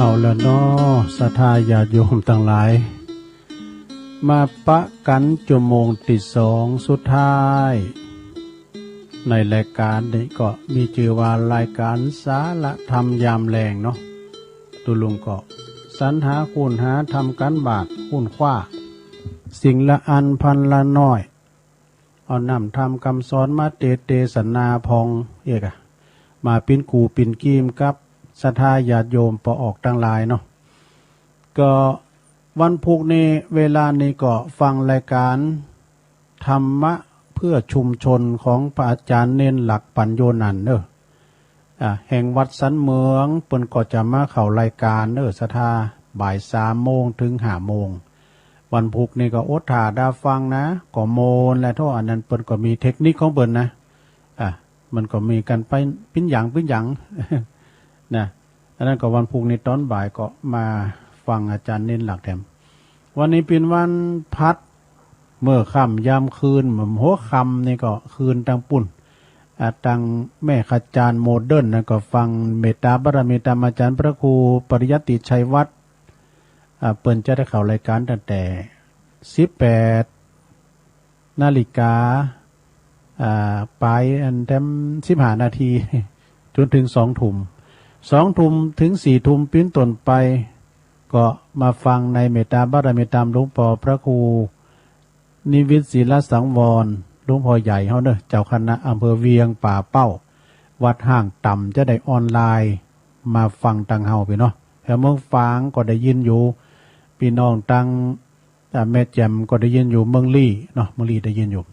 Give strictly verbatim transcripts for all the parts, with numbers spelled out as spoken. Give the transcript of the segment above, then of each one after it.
เอาละเนาะ ศรัทธาญาติโยมตังหลาย มาปะกั๋นจั่วโมงตี้สองสุดท้าย ในรายก๋านนี้ก็มีจื้อว่ารายก๋านสาระธรรมยามแลงเนาะ ตุ๊ลุงก็สรรหาคูณหา ทำก๋านบ้านคูณคว้า สิ่งละอันพันละน้อย เอาน้ำธรรมกำสอนมาเตสน์เตสนาพ่องเอกอะ มาปิ้นกู่ปิ้นกีมกับศรัทธาญาติโยมปอออกตังหลายเนาะ ก็วันพุธนี้เวลานี้ก็ฟังรายก๋านธรรมะเพื่อชุมชนของพระอาจารย์เณรหลัก ปัญโญนันท์เนาะ อ่า แห่งวัดสันเหมือง เปิ้นก็จะมาเข้ารายก๋านเนาะ ศรัทธา บ่ายสามโมงถึงห้าโมง วันพุธนี้ก็อดถ่าดาฟังนะ ก็โมนและเท่าอันนั้น เปิ้นก็มีเทคนิคของเปิ้นนะ อ่ะ มันก็มีก๋านไปปิ้นหยังปิ้นหยัง นะ อันนั้นก็วันพุธนี้ตอนบ่ายก็มาฟังอาจารย์เณรหลักแถม วันนี้เป๋นวันพัด เมื่อค่ำยามคืน เหมือนหัวค่ำนี่ก็คืนตังปุ้น อ่า ตังแม่ขจารย์โมเดิร์นนะ ก็ฟังเมตตาบารมีตามอาจารย์พระครูปริยัติชัยวัฒน์ อ่า เปิ้นจะได้เข้ารายก๋านตั้งแต่สิบแปดนาฬิกา อ่า ปลายอันแถมสิบห้านาที จ๋นเถิงสองทุ่ม สองทุ่มเถิงสี่ทุ่มเป๋นต้นไป ก็มาฟังในเมตตาบารมีตามหลวงปอพระครู นิวิตศิลสังวร หลวงพ่อใหญ่เฮาเนาะ เจ้าคณะอำเภอเวียงป่าเป้า วัดห้างต่ำ จะได้ออนไลน์มาฟังตังเฮาพี่เนาะ แถวเมืองฝางก็ได้ยินอยู่ พี่น้องตัง อ่า แม่แจ่มก็ได้ยินอยู่ เมืองลี้เนาะ เมืองลี้ได้ยินอยู่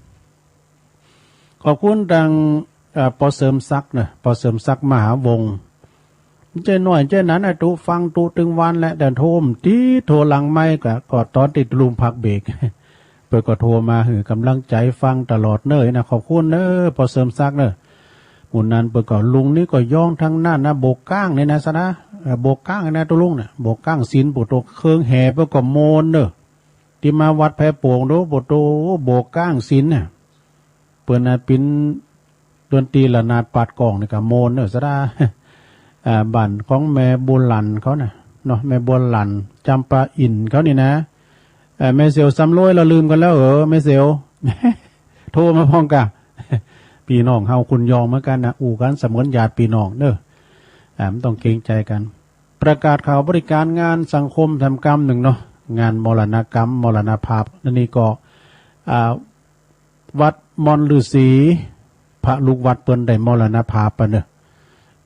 ขอบคุณตัง อ่า ปอเสริมศักดิ์เนาะ ปอเสริมศักดิ์มหาวงศ์ เจ้าน้อยเจ้านั้นนะ ตุ๊ฟังตุ๊ตึงวันและ แต่โทรมติด โทรหลังไมค์ก็ ก็ตอนตี้ตุ๊ลุงพักเบรก เปิ้นก็โทรมาหื้อก๋ำลังใจ๋ฟังตลอดเน้อนะ ขอบคุณเน้อ ปอเสริมศักดิ์เน้อ หมู่นั้นเปิ้นก็ ลุงนี่ก็ย้องตังนั้นนะ โบกก้างนี่นะ ศรัทธา เอ่อ โบกก้างนี่นะ ตุ๊ลุงเนี่ย โบกก้างศีล โปโต เครื่องแห่เปิ้นก็โมนเน้อ ตี้มาวัดแพโป่งโด โปโต โบกก้างศีลเนี่ย เปิ้นน่ะปิ้นดนตรีระนาดปาดก้องนี่ก็โมนเน้อ ศรัทธา อ่า บ้านของแม่บัวหลั่นเขาน่ะเนาะ แม่บัวหลั่น จำปาอิ่นเขานี่นะ เอ่อ แม่เสียวสำรวย เราลืมกันแล้วเหรอ แม่เสียว โทรมาพ่องกะ พี่น้องเฮาคนยองเหมือนกั๋นนะ อู้กั๋นเสมือนญาติพี่น้องเน้อ อ่า บ่ต้องเกรงใจ๋กั๋น ประกาศข่าวบริการงานสังคมแถมกำนึ่งเนาะ งานมรณกรรม มรณภาพ อันนี้ก็ อ่า วัดมอนฤๅษี พระลูกวัดเปิ้นได้มรณภาพไปเนาะ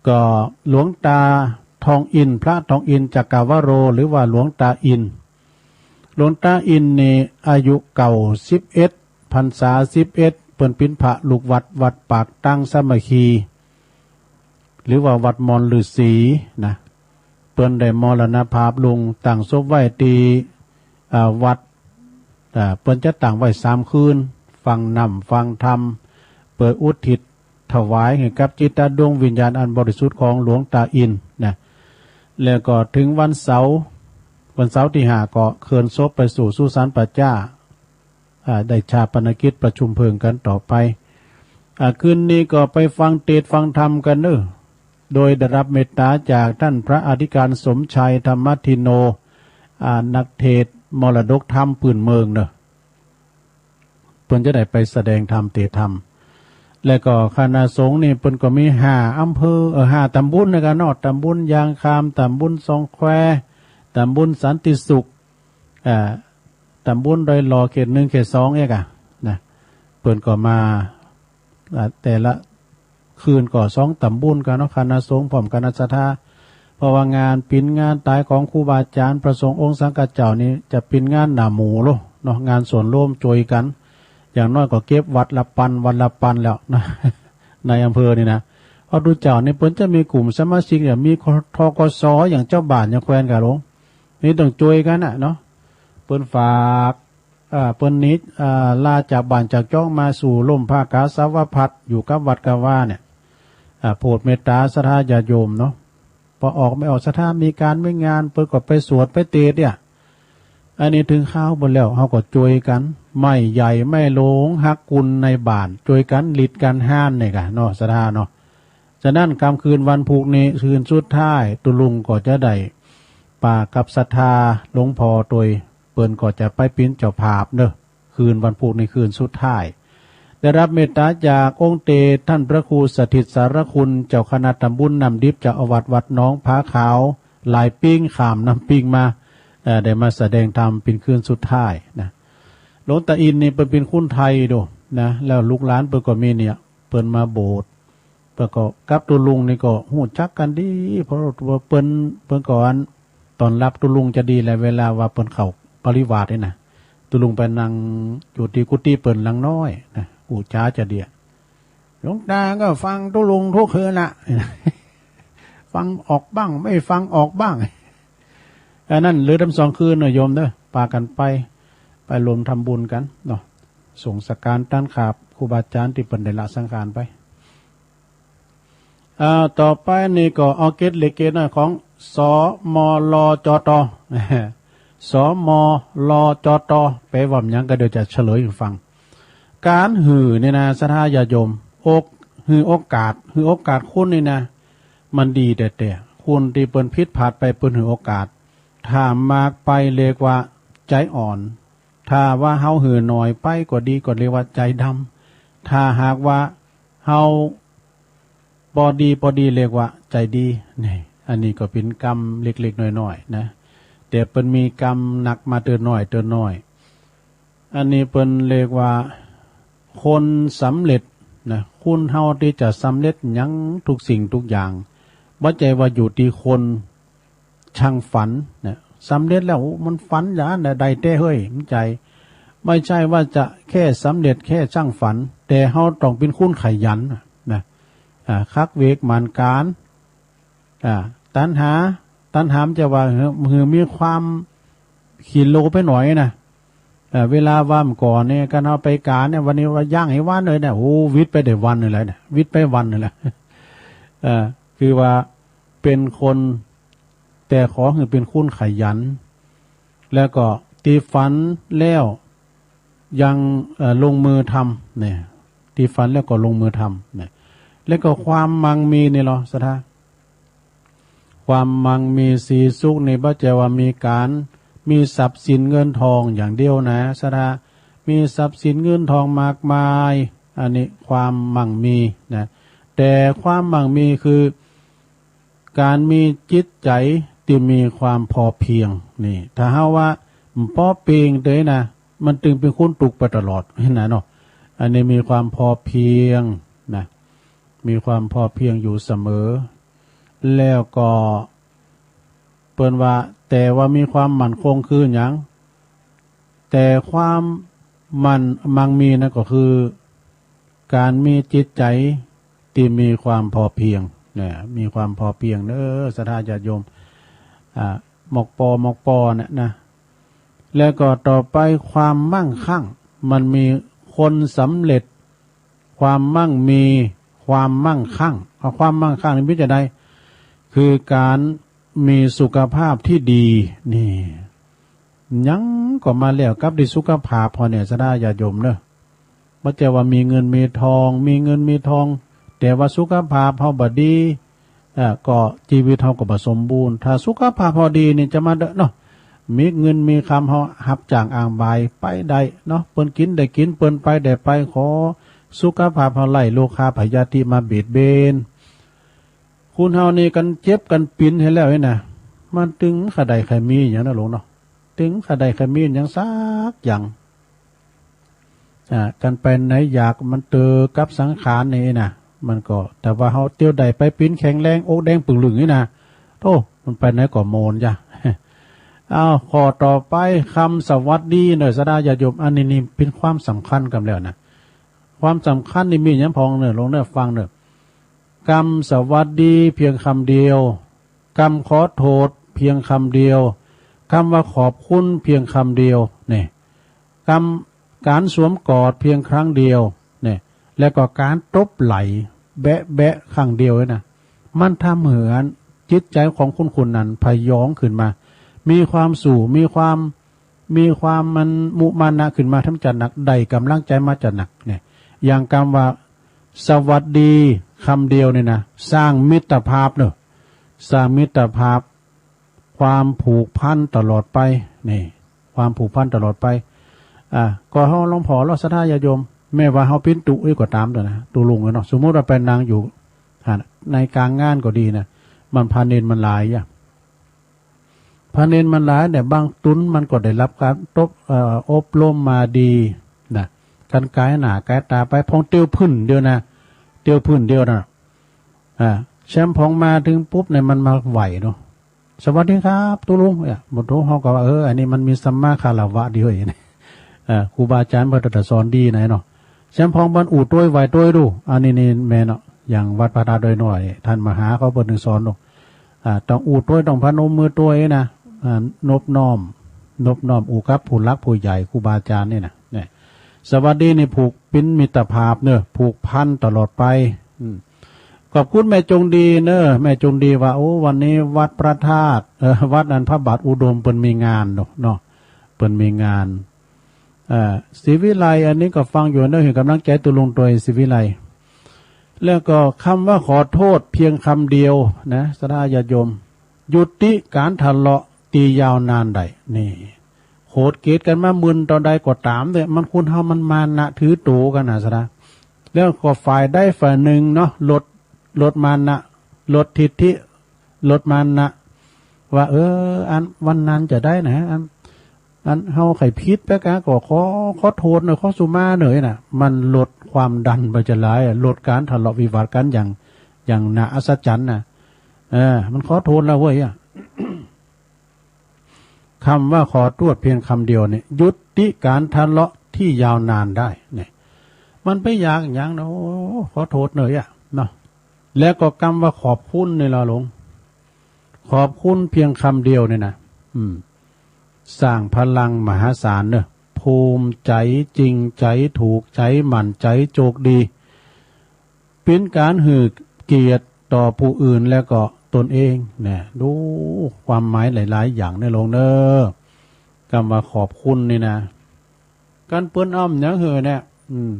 ก็หลวงตาทองอินทร์ พระทองอินทร์ จักรวโร หรือว่าหลวงตาอินทร์ หลวงตาอินทร์นี่อายุเก่าสิบเอ็ด พรรษาสิบเอ็ด เปิ้นเป๋นพระลูกวัดวัดปากตั้งสามัคคี หรือว่าวัดมอนฤๅษีนะ เปิ้นได้มรณภาพลง ตั้งศพไว้ตี้ อ่า วัด อ่า เปิ้นจะตั้งไว้สามคืน ฟังน้ำฟังธรรม เปื้ออุทิศถวายหื้อกับจิตดวงวิญญาณอันบริสุทธิ์ของหลวงตาอินทร์นะ แล้วก็เถิงวันเสาร์ วันเสาร์ตี้ห้าก็เคลื่อนศพไปสู่สุสานป่าจ๊า อ่า ได้ฌาปนกิจประชุมเพลิงกั๋นต่อไป อ่า คืนนี้ก็ไปฟังเตสน์ฟังธรรมกั๋นเน้อ โดยได้รับเมตตาจากต้านพระอธิการสมชัย ธรรมทินโน อ่า นักเทศน์มรดกธรรมปื้นเมืองเน้อ เปิ้นจะได้ไปแสดงธรรมเตสน์ธรรม และก็คณะสงฆ์นี่เปิ้นก็มีห้าอำเภอ เอ่อ ห้าตำบลนะกะเนาะ ตำบลยางคาม ตำบลสองแคว ตำบลสันติสุข อ่า ตำบลดอยหล่อ เขตหนึ่ง เขตสอง เอกอะนะ เปิ้นก็มา อ่า แต่ละคืนก็สองตำบลกั๋นเนาะ คณะสงฆ์พร้อมคณะศรัทธา เพราะว่างานปินงานต๋ายของครูบาอาจ๋ารย์พระสงฆ์องค์สังฆเจ้านี่จะปินงานหน้าหมู่โลดเนาะ งานส่วนรวมจ่วยกั๋น อย่างน้อยก็เก็บวัดละปัน วัดละปันแล้วนะ ในอำเภอนี่นะ เพราะตุ๊เจ้านี่เปิ้นจะมีกลุ่มสมาชิกเนี่ย มี ธ.ก.ส. อย่างเจ้าบ้านอย่างแควนกะหลง นี่ต้องจ่วยกั๋นน่ะเนาะ เปิ้นฝาก อ่า เปิ้นหนี อ่า ลาจากบ้านจากจ๊องมาสู่ร่มผ้ากาสาวพัสตร์ อยู่กับวัดกะวาเนี่ย อ่า โผดเมตตาศรัทธาญาติโยมเนาะ ปอออกไม่ออกศรัทธา มีก๋านมีงาน เปิ้นก็ไปสวดไปเตสน์เนี่ย อันนี้เถิงคราวเปิ้นแล้ว เฮาก็จ่วยกั๋น ไม้ใหญ่ไม้หลวง ฮักกุนในบ้าน จ่วยกั๋นหลีดกั๋นฮ้านนี่กะเนาะ ศรัทธาเนาะ ฉะนั้นค่ำคืนวันพุธนี้คืนสุดท้าย ตุ๊ลุงก็จะได้ ปากับศรัทธาหลวงพ่อโตย เปิ้นก็จะไปเป๋นเจ้าภาพเนาะ คืนวันพุธนี่คืนสุดท้าย ได้รับเมตตาจากองค์เตชะท่านพระครูสถิตสารคุณ เจ้าคณะตำบลน้ำดิบ เจ้าอาวาสวัดหนองผาขาว หลายปิ้งข้ามน้ำปิ้งมา เอ่อ ได้มาแสดงธรรมเป๋นคืนสุดท้ายนะ หลวงตาอินนี่เปิ้นเป๋นคนไทยโดนะ แล้วลูกหลานเปิ้นก็มีเนี่ย เปิ้นมาโบสถ์ เปิ้นก็กับตุ๊ลุงนี่ก็ฮู้จักกั๋นดี เพราะว่าเปิ้น เปิ้นก็อัน ต้อนฮับตุ๊ลุงจะดีแหละ เวลาว่าเปิ้นเข้าปริวาสนี่นะ ตุ๊ลุงไปนั่งอยู่ตี้กุฏิเปิ้นหลังน้อยนะ อู้จ๋าจะเดีย หลวงตาก็ฟังตุ๊ลุงทุกคืนน่ะ ฟังออกบ้าง ไม่ฟังออกบ้าง อันนั้นเหลือตั้งสองคืนเนาะโยมเนาะ ปากั๋นไป ไปรวมทำบุญกั๋นเนาะ ส่งสังฆทานตานขาบครูบาอาจ๋ารย์ตี้เปิ้นได้ละสังขารไป อ่า ต่อไปนี่ก็เอาเกตเล็กเกตน้อยของ สมลจต สมลจต แปลว่าหยังก็เดี๋ยวจะเฉลยให้ฟัง ก๋านหื้อนี่นะ ศรัทธาญาติโยม โอก หื้อโอกาส หื้อโอกาสคนนี่นะ มันดีแต๊ๆ คนตี้เปิ้นผิดพลาดไปเปิ้นหื้อโอกาส ถ้ามากไปเรียกว่าใจ๋อ่อน ถ้าว่าเฮาหื้อน้อยไปก็ดี ก็เรียกว่าใจ๋ดำ ถ้าหากว่าเฮาปอดีปอดีเรียกว่าใจ๋ดี นี่ อันนี้ก็เป๋นกำเล็กๆ น้อยๆ นะ แต่เปิ้นมีกำหนักมาเตื้อน้อยเตื้อน้อย อันนี้เปิ้นเรียกว่าคนสำเร็จนะ คนเฮาตี้จะสำเร็จหยังทุกสิ่งทุกอย่าง บ่ใจ้ว่าอยู่ตี้คน ช่างฝันนะ สำเร็จแล้ว โอ้ มันฝันอย่างนั้นนะ ได้แต๊เฮ้ย มันใจ้ ไม่ใช่ว่าจะแค่สำเร็จแค่ช่างฝัน แต่เฮาต้องเป๋นคนขยันนะ อ่า คักเวกหมั่นก๋าน อ่า ตัณหา ตัณหามันจะว่า หื้อ หื้อมีความขี้โลภไปหน่อยนะ เอ่อ เวลาว่าเมื่อก่อนเนี่ย คันเฮาไปก๋านเนี่ย วันนี้ว่าย่างให้วันเลยเนี่ย โอ้ วิดไปได้วันหนึ่งแล้วเนี่ย วิดไปวันหนึ่งแล้ว เอ่อ คือว่าเป๋นคน แต่ขอหื้อเป๋นคนขยัน แล้วก็ตี้ฝันแล้วยัง เอ่อ ลงมือทำเนี่ย ตี้ฝันแล้วก็ลงมือทำเนี่ย แล้วก็ความมั่งมีนี่เหรอ ศรัทธา ความมั่งมีสีสุขนี่บ่ใจ้ว่ามีก๋าน มีทรัพย์สินเงินทองอย่างเดียวนะ ศรัทธา มีทรัพย์สินเงินทองมากมาย อันนี้ความมั่งมีนะ แต่ความมั่งมีคือก๋านมีจิตใจ๋ตี้มีความพอเพียง นี่ ถ้าเฮาว่าบ่พอเพียงเด้อนะ มันตึงเป๋นคนตุ๊กข์ไปตลอด หั้นนะเนาะ อันนี้มีความพอเพียงนะ มีความพอเพียงอยู่เสมอ แล้วก็เปิ้นว่า แต่ว่ามีความมั่นคงคือหยัง แต่ความมั่น มั่งมีนั้นก็คือก๋านมีจิตใจ๋ตี้มีความพอเพียงนะ มีความพอเพียงเน้อ ศรัทธาญาติโยม อ่า หมอกปอ หมอกปอเนี่ยนะ แล้วก็ต่อไปความมั่งคั่ง มันมีคนสำเร็จ ความมั่งมี ความมั่งคั่ง เอาความมั่งคั่งนี่มีจะได้ คือก๋านมีสุขภาพที่ดี นี่ หยังก็มาแล้วกับตี้สุขภาพเฮาเนี่ย ศรัทธาญาติโยมเนาะ บ่ใจ้ว่ามีเงินมีทอง มีเงินมีทอง แต่ว่าสุขภาพเฮาบ่ดี เอ่อ ก็ชีวิตเฮาก็บ่สมบูรณ์ ถ้าสุขภาพเฮาดีนี่จะมาเด้อเนาะ มีเงินมีคำเฮาฮับจ้างอ้างบ่ายไปได้เนาะ เปิ้นกินได้กิน เปิ้นไปได้ไป ขอสุขภาพเฮาไร้โรคาพยาธิมาเบียดเบียน คนเฮานี่กันเจ็บกันปิ๋นหั้นแล้วนี่นะ มันตึงใค่ได้ใค่มีหยังนะหลวงเนาะ ตึงใค่ได้ใค่มีหยังสักอย่าง อ่า กันไปไหนอยากมันเตอกับสังขารนี่นะ มันก็ แต่ว่าเฮาเตียวได้ไปปิ๋นแข็งแรง อกแดงปึ่งลึงนี่นะ โธ่ มันไปไหนก็โมนจ้ะ อ้าว ข้อต่อไป คำสวัสดีเนาะ ศรัทธาญาติโยม อันนี้นี่เป๋นความสำคัญกำแล้วนะ ความสำคัญนี่มีหยังพ่องเนาะ หลวงเนาะ ฟังเนาะ กำสวัสดีเพียงคำเดียว กำขอโทษเพียงคำเดียว กำว่าขอบคุณเพียงคำเดียว นี่ กำ ก๋านสวมกอดเพียงครั้งเดียว นี่ แล้วก็ก๋านตบไหล่แบะแบะครั้งเดียวนี่นะ มันทำหื้อจิตใจ๋ของคนคนนั้นพยองขึ้นมา มีความสู้ มีความ มีความมันมุมานะขึ้นมาทำจัดหนัก ได้กำลังใจ๋มาจัดหนัก นี่ อย่างกำว่า สวัสดีคำเดียวนี่นะ สร้างมิตรภาพเนาะ สร้างมิตรภาพ ความผูกพันตลอดไป นี่ ความผูกพันตลอดไป อ่า ก็เฮาลองผ่อลอศรัทธาญาติโยม แม้ว่าเฮาปิ้นตุ๊อี้ก็ต๋ามเถาะนะ ตุ๊ลุงเนาะ สมมุติว่าไปนั่งอยู่ อ่า ในก๋างงานก็ดีนะ มันพระเณรมันหลายอะ พระเณรมันหลายเนี่ย บางตุ๊นมันก็ได้รับการตบ เอ่อ อบรมมาดีนะ กันก๋ายหน้าก๋ายต๋าไป พ่องเตียวพื้นเดียวนะ เตียวพื้นเดียวนะ อ่า แชมพองมาถึงปุ๊บเนี่ย มันมาไหว้เนาะ สวัสดีครับ ตุ๊ลุง เนี่ย บางตุ๊เฮาก็ว่า เออ อันนี้มันมีสัมมาคารวะดีเว้ย เนี่ย เอ่อ ครูบาอาจารย์เปิ้นตรัสสอนดีนะเนาะ แชมพองเปิ้นอู้โตยไหว้โตยดู อันนี้นี่แม่นเนาะ อย่างวัดพระธาตุดอยน้อย ท่านมหาเขาเปิ้นถึงสอนเนาะ อ่า ต้องอู้โตย ต้องพนมมือโตยนะ อ่า นบน้อม นบน้อมอู้กับผู้หลักผู้ใหญ่ ครูบาอาจารย์นี่นะ เนี่ย สวัสดีนี่ผูกเป็นมิตรภาพเนอะ ผูกพันตลอดไป อืม ขอบคุณแม่จงดีเนอะ แม่จงดีว่า โอ้ วันนี้วัดพระธาตุ เอ่อ วัดอันพระบาทอุดมเปิ้นมีงานเนาะ เนาะ เปิ้นมีงาน เอ่อ ศรีวิไล อันนี้ก็ฟังอยู่เนอะ หื้อกำลังใจ๋ตุ๊ลุงตวย ศรีวิไล แล้วก็คำว่าขอโทษเพียงคำเดียวนะ ศรัทธาญาติโยม ยุติการทะเลาะตี้ยาวนานได้ นี่ โขดเกลียดกันมาหมื่นเต้าใดก็ต๋ามเนี่ย มันคนเฮามันมานะถือโตกั๋นนะ ศรัทธา แล้วก็ฝ่ายใดฝ่ายหนึ่งเนาะ ลด ลดมานะ ลดทิฐิ ลดมานะ ว่า เออ อันวันนั้นจะได้นะ อัน อันเฮาใค่ผิดไปกะ ก็ขอ ขอโทษเนอะ ขอสุมาเนอะนะ มันลดความดันไปจะหลายอะ ลดการทะเลาะวิวาทกันอย่าง อย่างน่าอัศจรรย์นะ เออ มันขอโทษแล้วเว้ยอะ คำว่าขอโทษเพียงคำเดียวเนี่ย ยุติการทะเลาะที่ยาวนานได้ เนี่ย มันไปยากหยังเนาะ โอ้ ขอโทษเนอะอะ เนาะ แล้วก็กำว่าขอบคุณนี่ล่ะหลวง ขอบคุณเพียงคำเดียวเนี่ยนะ อืม สร้างพลังมหาศาลเนอะ ภูมิใจ๋ จริงใจ๋ ถูกใจ๋ หมั่นใจ๋ โจคดี เป๋นก๋านหื้อเกียรติต่อผู้อื่นแล้วก็ตนเอง เนี่ย ดูความหมายหลายๆ อย่างในหลวงเนอะ กำว่าขอบคุณนี่นะ กันเปิ้นอ้อมหยังหื้อเนี่ย อืม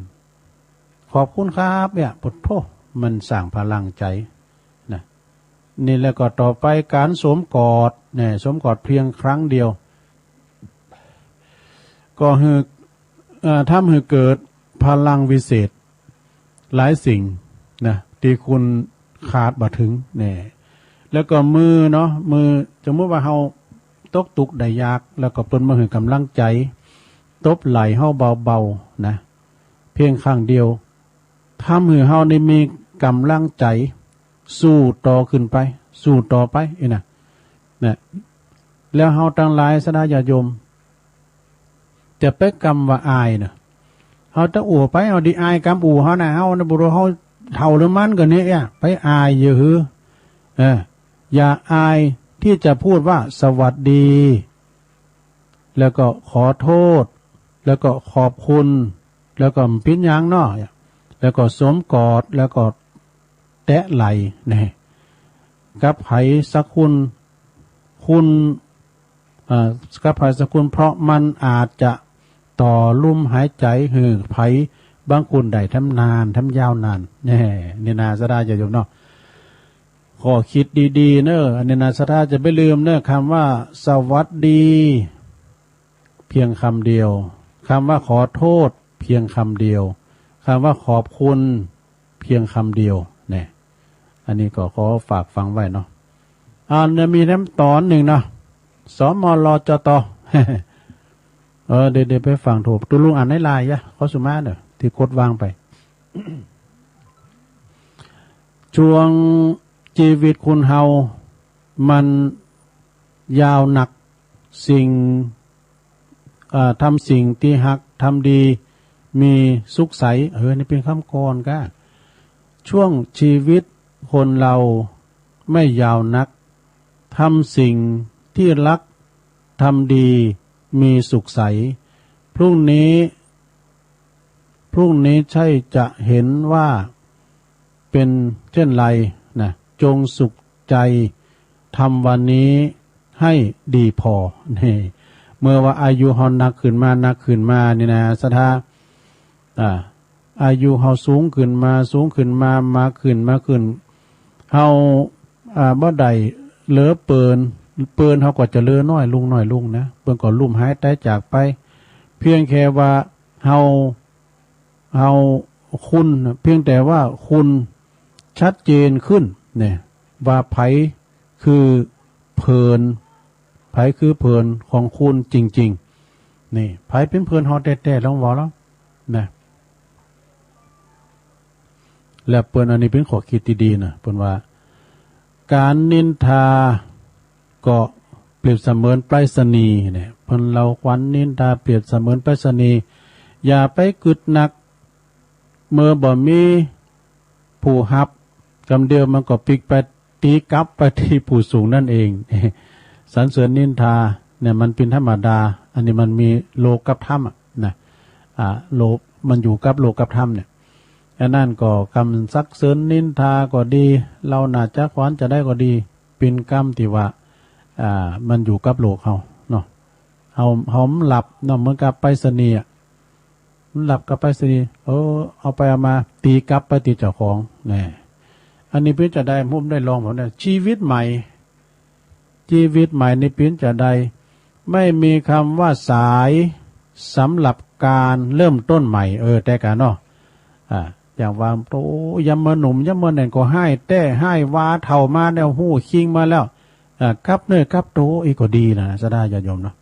ขอบคุณครับ เนี่ย โอ้โธ่ มันสร้างพลังใจ๋ นะ นี่แล้วก็ต่อไปก๋านสวมกอด เนี่ย สวมกอดเพียงครั้งเดียว ก็หื้อ เอ่อ ทำหื้อเกิดพลังวิเศษหลายสิ่งนะ ตี้คุณคาดบ่ถึง เนี่ย แล้วก็มือเนาะ มือ สมมุติว่าเฮาตกตุ๊กข์ได้ยาก แล้วก็เปิ้นมาหื้อกำลังใจ๋ ตบไหล่เฮาเบาๆ นะ เพียงครั้งเดียว ทำหื้อเฮานี่มีกำลังใจ๋ สู้ต่อขึ้นไป สู้ต่อไป อี้นะ นะ แล้วเฮาตังหลายศรัทธาญาติโยม จะไปกำว่าอายเนอะ เฮาจะอู้ไป เฮาดีอายกำอู้เฮานะ เฮานะ บ่ฮู้เฮาเฒ่าหรือมันก็เนี่ย อย่าไปอายเยอะหื้อ เออ อย่าอายที่จะพูดว่าสวัสดี แล้วก็ขอโทษ แล้วก็ขอบคุณ แล้วก็เป๋นหยังเนาะ แล้วก็สวมกอด แล้วก็แตะไหล่ นะ กับใผสักคน คน เอ่อ กับใผสักคน เพราะมันอาจจะต่อลมหายใจ๋หื้อใผบางคนได้ทำนาน ทำยาวนาน แน่ นี่นะศรัทธาญาติโยมเนาะ ก็คิดดีๆ เนอะ อันนี้นะศรัทธาจะไม่ลืมเนอะ คำว่าสวัสดี เพียงคำเดียว คำว่าขอโทษเพียงคำเดียว คำว่าขอบคุณเพียงคำเดียว เนี่ย อันนี้ก็ขอฝากฟังไว้เนาะ อ่า เนี่ยมีแถมตอนหนึ่งเนาะ สมลจต เออ เดี๋ยว เดี๋ยวไปฟังโทษ ตุ๊ลุงอ่านในไลน์ยะ ขอสุมาเนอะ ตี้กดวางไป ช่วงชีวิตคนเฮามันยาวนัก สิ่ง เอ่อ ทำสิ่งตี้ฮัก ทำดี มีสุขใส เออ นี่เป๋นคำกลอนก้า ช่วงชีวิตคนเราไม่ยาวนัก ทำสิ่งที่รัก ทำดี มีสุขใส พรุ่งนี้ พรุ่งนี้ใช่จะเห็นว่าเป็นเช่นไรนะ จงสุขใจทำวันนี้ให้ดีพอ นี่ เมื่อว่าอายุเฮานักขึ้นมา นักขึ้นมานี่นะ ศรัทธา อ่า อายุเฮาสูงขึ้นมา สูงขึ้นมา มาขึ้น มาขึ้น เฮา อ่า บ่ได้เหลือเปิน เปิ้นเฮาก็จะเหลือน้อยลง น้อยลงนะ เปิ้นก็ล้มหายตายจากไป เพียงแค่ว่าเฮา เฮา คุณ เพียงแต่ว่าคุณชัดเจนขึ้นเนี่ย ว่าไผคือเพื่อน ไผคือเพื่อนของคุณจริงๆ นี่ ไผเป็นเพื่อนเฮาแต๊ๆ ลองเว้าลอง นะ และเปิ้นอันนี้เป็นข้อคิดที่ดีนะ เปิ้นว่า การนินทาก็เปรียบเสมือนไปรษณีย์เนี่ย เปิ้นเล่าขวัญนินทาเปรียบเสมือนไปรษณีย์ อย่าไปกึ๊ดนัก เมื่อบ่มีผู้ฮับ กำเดียวมันก็ปิ๊กไป ตีกลับไปที่ผู้สูงนั่นเอง สรรเสริญนินทาเนี่ยมันเป็นธรรมดา อันนี้มันมีโลกกับธรรมอะนะ อ่า โลก มันอยู่กับโลกกับธรรมเนี่ย อันนั้นก็กำสรรเสริญนินทาก็ดี เล่าหน้าจักขวัญจะได้ก็ดี เป็นกำที่ว่า อ่า มันอยู่กับโลกเฮาเนาะ เฮา เฮาหลับเนาะ เหมือนกับไปรษณีย์อะ มันหลับกับไปรษณีย์ เออ เอาไปเอามา ตีกลับไปที่เจ้าของ แน่ อันนี้เปิ้นจะได้มุมได้ลองแบบนั้น ชีวิตใหม่ ชีวิตใหม่นี่เปิ้นจะได้ ไม่มีคำว่าสายสำหรับการเริ่มต้นใหม่ เออ แต่กะเนาะ อ่า อย่างว่า โอ้ ยามเมื่อหนุ่ม ยามเมื่อนั้นก็ฮ้ายแต๊ ฮ้ายว่า เฒ่ามาแล้ว ฮู้คิงมาแล้ว อ่า กลับเนื้อกลับตัวอีกก็ดีนะ ศรัทธาญาติโยมเนาะ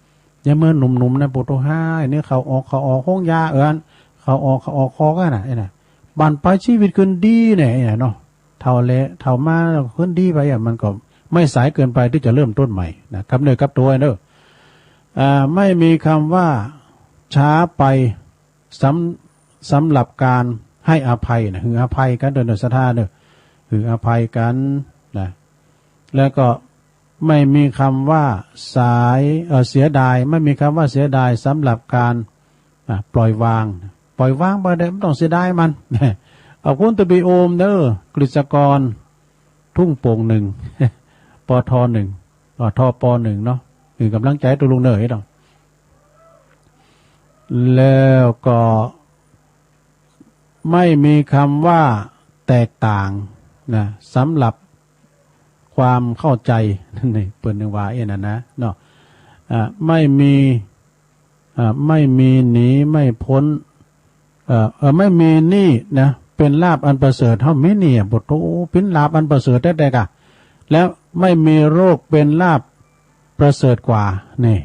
ยามเมื่อหนุ่มๆ นะ ปูโตฮ้าย นี่เข้าออก เข้าออกโฮงยา เอิ้น เข้าออก เข้าออกคอกอะนะ ไอ้น่ะ บั้นปลายชีวิตขึ้นดีเนี่ย ไอ้น่ะเนาะ เฒ่าแล เฒ่ามาแล้วขึ้นดีไปอะ มันก็ไม่สายเกินไปที่จะเริ่มต้นใหม่นะ กลับเนื้อกลับตัวเด้อ อ่า ไม่มีคำว่าช้าไป สำ สำหรับการให้อภัยนะ หื้ออภัยกันเด้อ ศรัทธาเด้อ หื้ออภัยกันนะ แล้วก็ไม่มีคำว่าสาย เอ่อ เสียดาย ไม่มีคำว่าเสียดายสำหรับการ อ่ะ ปล่อยวาง ปล่อยวางไปเด้อ ไม่ต้องเสียดายมัน ขอบคุณตะบีโอมเด้อ กฤษกร ทุ่งโป่งหนึ่ง ปท.หนึ่ง อ่า ทป.หนึ่ง เนาะ คือกำลังใจตัวลุงเนอร์เนาะ แล้วก็ไม่มีคำว่าแตกต่างนะ สำหรับความเข้าใจ นี่เปิ้นนึกว่าเอ็นนะนะ เนาะ อ่า ไม่มี อ่า ไม่มีหนีไม่พ้น เอ่อ เอ่อ ไม่มีหนี้นะ เป็นลาภอันประเสริฐ เฮามีหนี้อะ บ่โต เป็นลาภอันประเสริฐแต๊ๆ กะ แล้วไม่มีโรคเป็นลาภประเสริฐกว่า นี่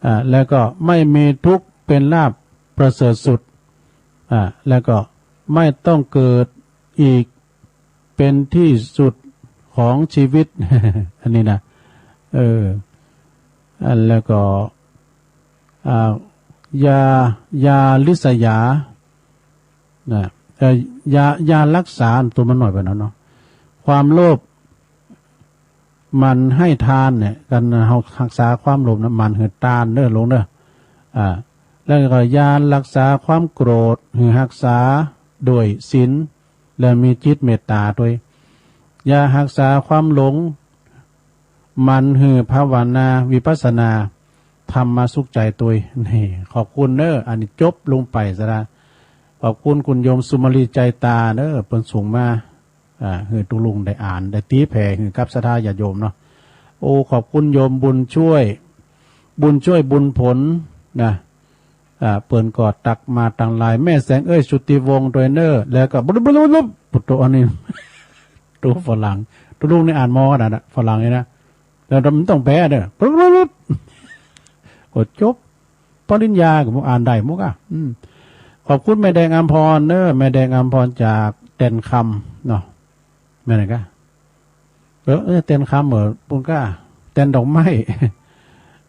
อ่า แล้วก็ไม่มีทุกข์เป็นลาภประเสริฐสุด อ่า แล้วก็ไม่ต้องเกิดอีก เป็นที่สุดของชีวิต อันนี้นะ เออ อันแล้วก็ อ่า ยา ยาริษยา นะ เอ่อ ยา ยารักษา ตัวมันน้อยไปหน่อยเนาะ ความโลภ หมั่นให้ทานเนี่ย การเฮาฮักษาความโลภนะ หมั่นหื้อตานเด้อลุงเด้อ อ่า แล้วก็ยารักษาความโกรธ หื้อฮักษาด้วยศีล และมีจิตเมตตาตวย ยาฮักษาความหลง หมั่นหื้อภาวนาวิปัสสนา ธรรมะสุขใจตวย นี่ ขอบคุณเนอะ อันนี้จบลงไปซะละ ขอบคุณคุณโยมสุมาลีใจตาเนอะ เปิ้นส่งมา อ่า หื้อตุลุงได้อ่าน ได้ตีแผ่หื้อกับศรัทธาญาติโยมเนาะ โอ้ ขอบคุณโยมบุญช่วย บุญช่วยบุญผลนะ อ่า เปิ้นก็ตักมาตังหลาย แม่แสงเอ้ย ชุติวงศ์ตวยเนอร์ แล้วก็บลุบลุบลุบ ปุตโตอันนี้ ตัวฝรั่ง ตัวลุงนี่อ่านมอขนาดนะ ฝรั่งนี่นะ แล้วมันต้องแปลเด้อ บลุบลุบลุบ โอ้ จบปริญญาก็บ่อ่านได้หมดอ่ะ อืม ขอบคุณแม่แดงอัมพรเนอะ แม่แดงอัมพรจากแดนคำเนาะ แม่นกะ เออ เออ แตนคำเหรอ ปุ้นก้า แตนดอกไม้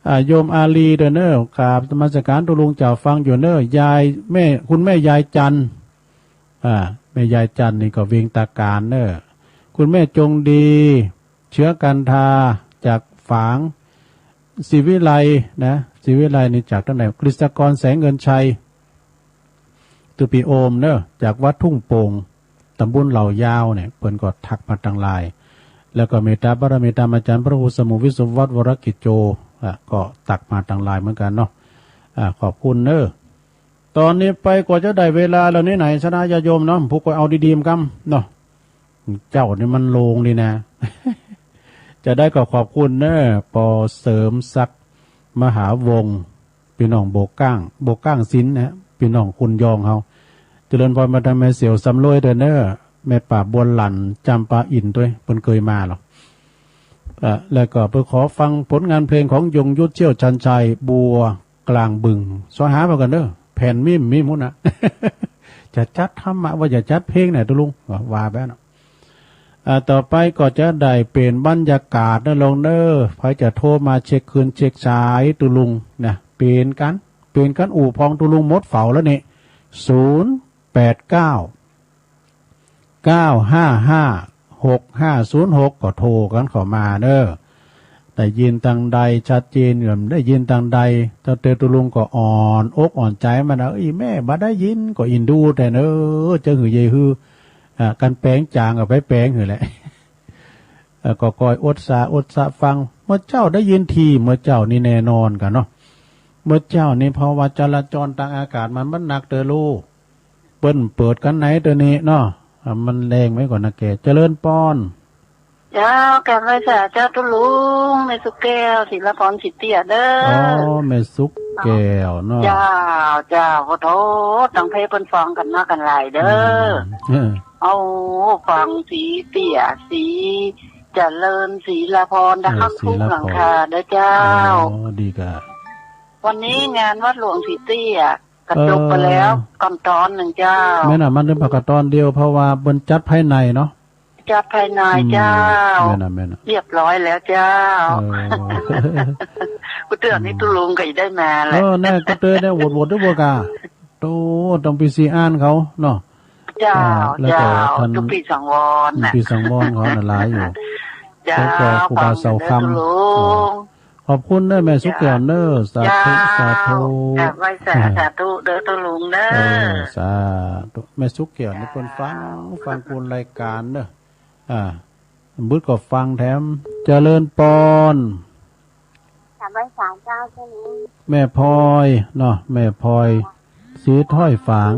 อ่า โยมอาลีเด้อเนอะ กราบนมัสการตุลุงเจ้าฟังอยู่เนอะ ยาย แม่ คุณแม่ยายจันทร์ อ่า แม่ยายจันทร์นี่ก็เวียงตาการเนอะ คุณแม่จงดี เชื้อกันทา จากฝาง ศรีวิไลนะ ศรีวิไลนี่จากทางไหน กฤษกร แสงเงินชัย ตุปีโอมเนอะ จากวัดทุ่งโป่ง ตำบลเหล่ายาวเนี่ย เปิ้นก็ทักมาตังหลาย แล้วก็เมตตาบารมีตามอาจารย์พระครูสมุทรวิศววัฒน์วรกิจโจ อ่ะ ก็ทักมาตังหลายเหมือนกันเนาะ อ่ะ ขอบคุณเนอะ ตอนนี้ไปกว่าจะได้เวลาแล้วนี่ไหน ศรัทธาญาติโยมเนาะ ผู้ก็เอาดีๆ กำเนาะ เจ้านี่มันโลงดีนะ จะได้ก็ขอบคุณเนอะ ปอเสริมศักดิ์ มหาวงศ์ พี่น้องโบกก้าง โบกก้างสินนะ พี่น้องคุณยองเฮา เจริญพรมาทางแม่เสี่ยวสำรวยเด้อเนอะ แม่ป้าบัวหลั่น จำปาอินด้วย เปิ้นเคยมาหรอ เอ่อ แล้วก็เปิ้นขอฟังผลงานเพลงของยงยุทธ เชี่ยวชาญชัย บัวกลางบึง ซอหามากันเด้อ แผ่นมีมมีหมดนะ จะจัดธรรมะว่าจะจัดเพลงไหนตุลุง ว่า ว่าแบบนั้น อ่า ต่อไปก็จะได้เปลี่ยนบรรยากาศนะลงเนอ ใผจะโทรมาเช็คคืนเช็คสายตุลุงนะ เปลี่ยนกัน เปลี่ยนกันอู่พองตุลุงหมดเฝ้าแล้วนี่ ศูนย์แปดเก้า เก้าห้าห้า หกห้าศูนย์หก ก็โทรกันเข้ามาเนอ ได้ยินตังใดชัดเจน ได้ยินตังใด เจ้าเตตุลุงก็อ่อนอกอ่อนใจมานะ เอ้ย แม่บ่ได้ยินก็อินดูแต่เนอ จะหือเยหือ อ่า กันแปลงจางก็ไปแปลงหือแหละ เอ่อ ก็คอยอดสาอดสาฟัง เมื่อเจ้าได้ยินที เมื่อเจ้านี่แน่นอนกันเนาะ เมื่อเจ้านี่เพราะว่าจราจรตางอากาศมัน มันหนักเตอลูก เปิ้นเปิดกันไหนเตอนี้เนาะ อ่ะ มันแรงไว้ก่อนนะแก เจริญปอน เจ้า กราบไหว้สาเจ้าตุ๊ลุง แม่สุกแก้ว ศิลาพร ศรีเตี้ยเด้อ อ๋อ แม่สุกแก้วเนาะ เจ้า เจ้า ขอโทษ ตั้งเพลงเปิ้นฟังกันมากันหลายเด้อ อืม เออ เอาฟังศรีเตี้ย ศรีเจริญ ศิลาพร เออ นะครับ ทุกหลังคาเด้อเจ้า อ๋อ ดีกะ วันนี้งานวัดหลวงศรีเตี้ย กระจบไปแล้ว เออ ก่อนตอนหนึ่งเจ้า แม่นน่ะ มันถึงพากันตอนเดียว เพราะว่าเปิ้นจัดภายในเนาะ จัดภายใน อืม เจ้า แม่นน่ะ แม่นน่ะ เรียบร้อยแล้วเจ้า เออ กูเตือนนี่ตุ๊ลุงก็ได้มาแหละ เออ แน่ ก็เตือนแน่ โหวต โหวตด้วยบ่กะ โต ต้องปีซีอ่านเขาเนาะ เจ้า อ่า แล้วก็ เจ้า ท่าน ตุ๊ปีสังวรน่ะ ปีสังวรเขาน่ะหลายอยู่ เจ้า แล้วก็ครูบาเสาคำ ฟังเด้อตุ๊ลุง เออ ขอบคุณเด้อแม่สุกแก้วเด้อ สาธุ เจ้า สาธุ กราบไหว้สา สาธุเด้อตุ๊ลุงเด้อ เออ สาธุ แม่สุกแก้วนี่เปิ้นฟัง ฟังคุณรายการเด้อ อ่า บุตรก็ฟังแถม เจริญปอน กราบไหว้สาเจ้าตุ๊ลุง แม่พลอยเนาะ แม่พลอย สีถ้อยฝาง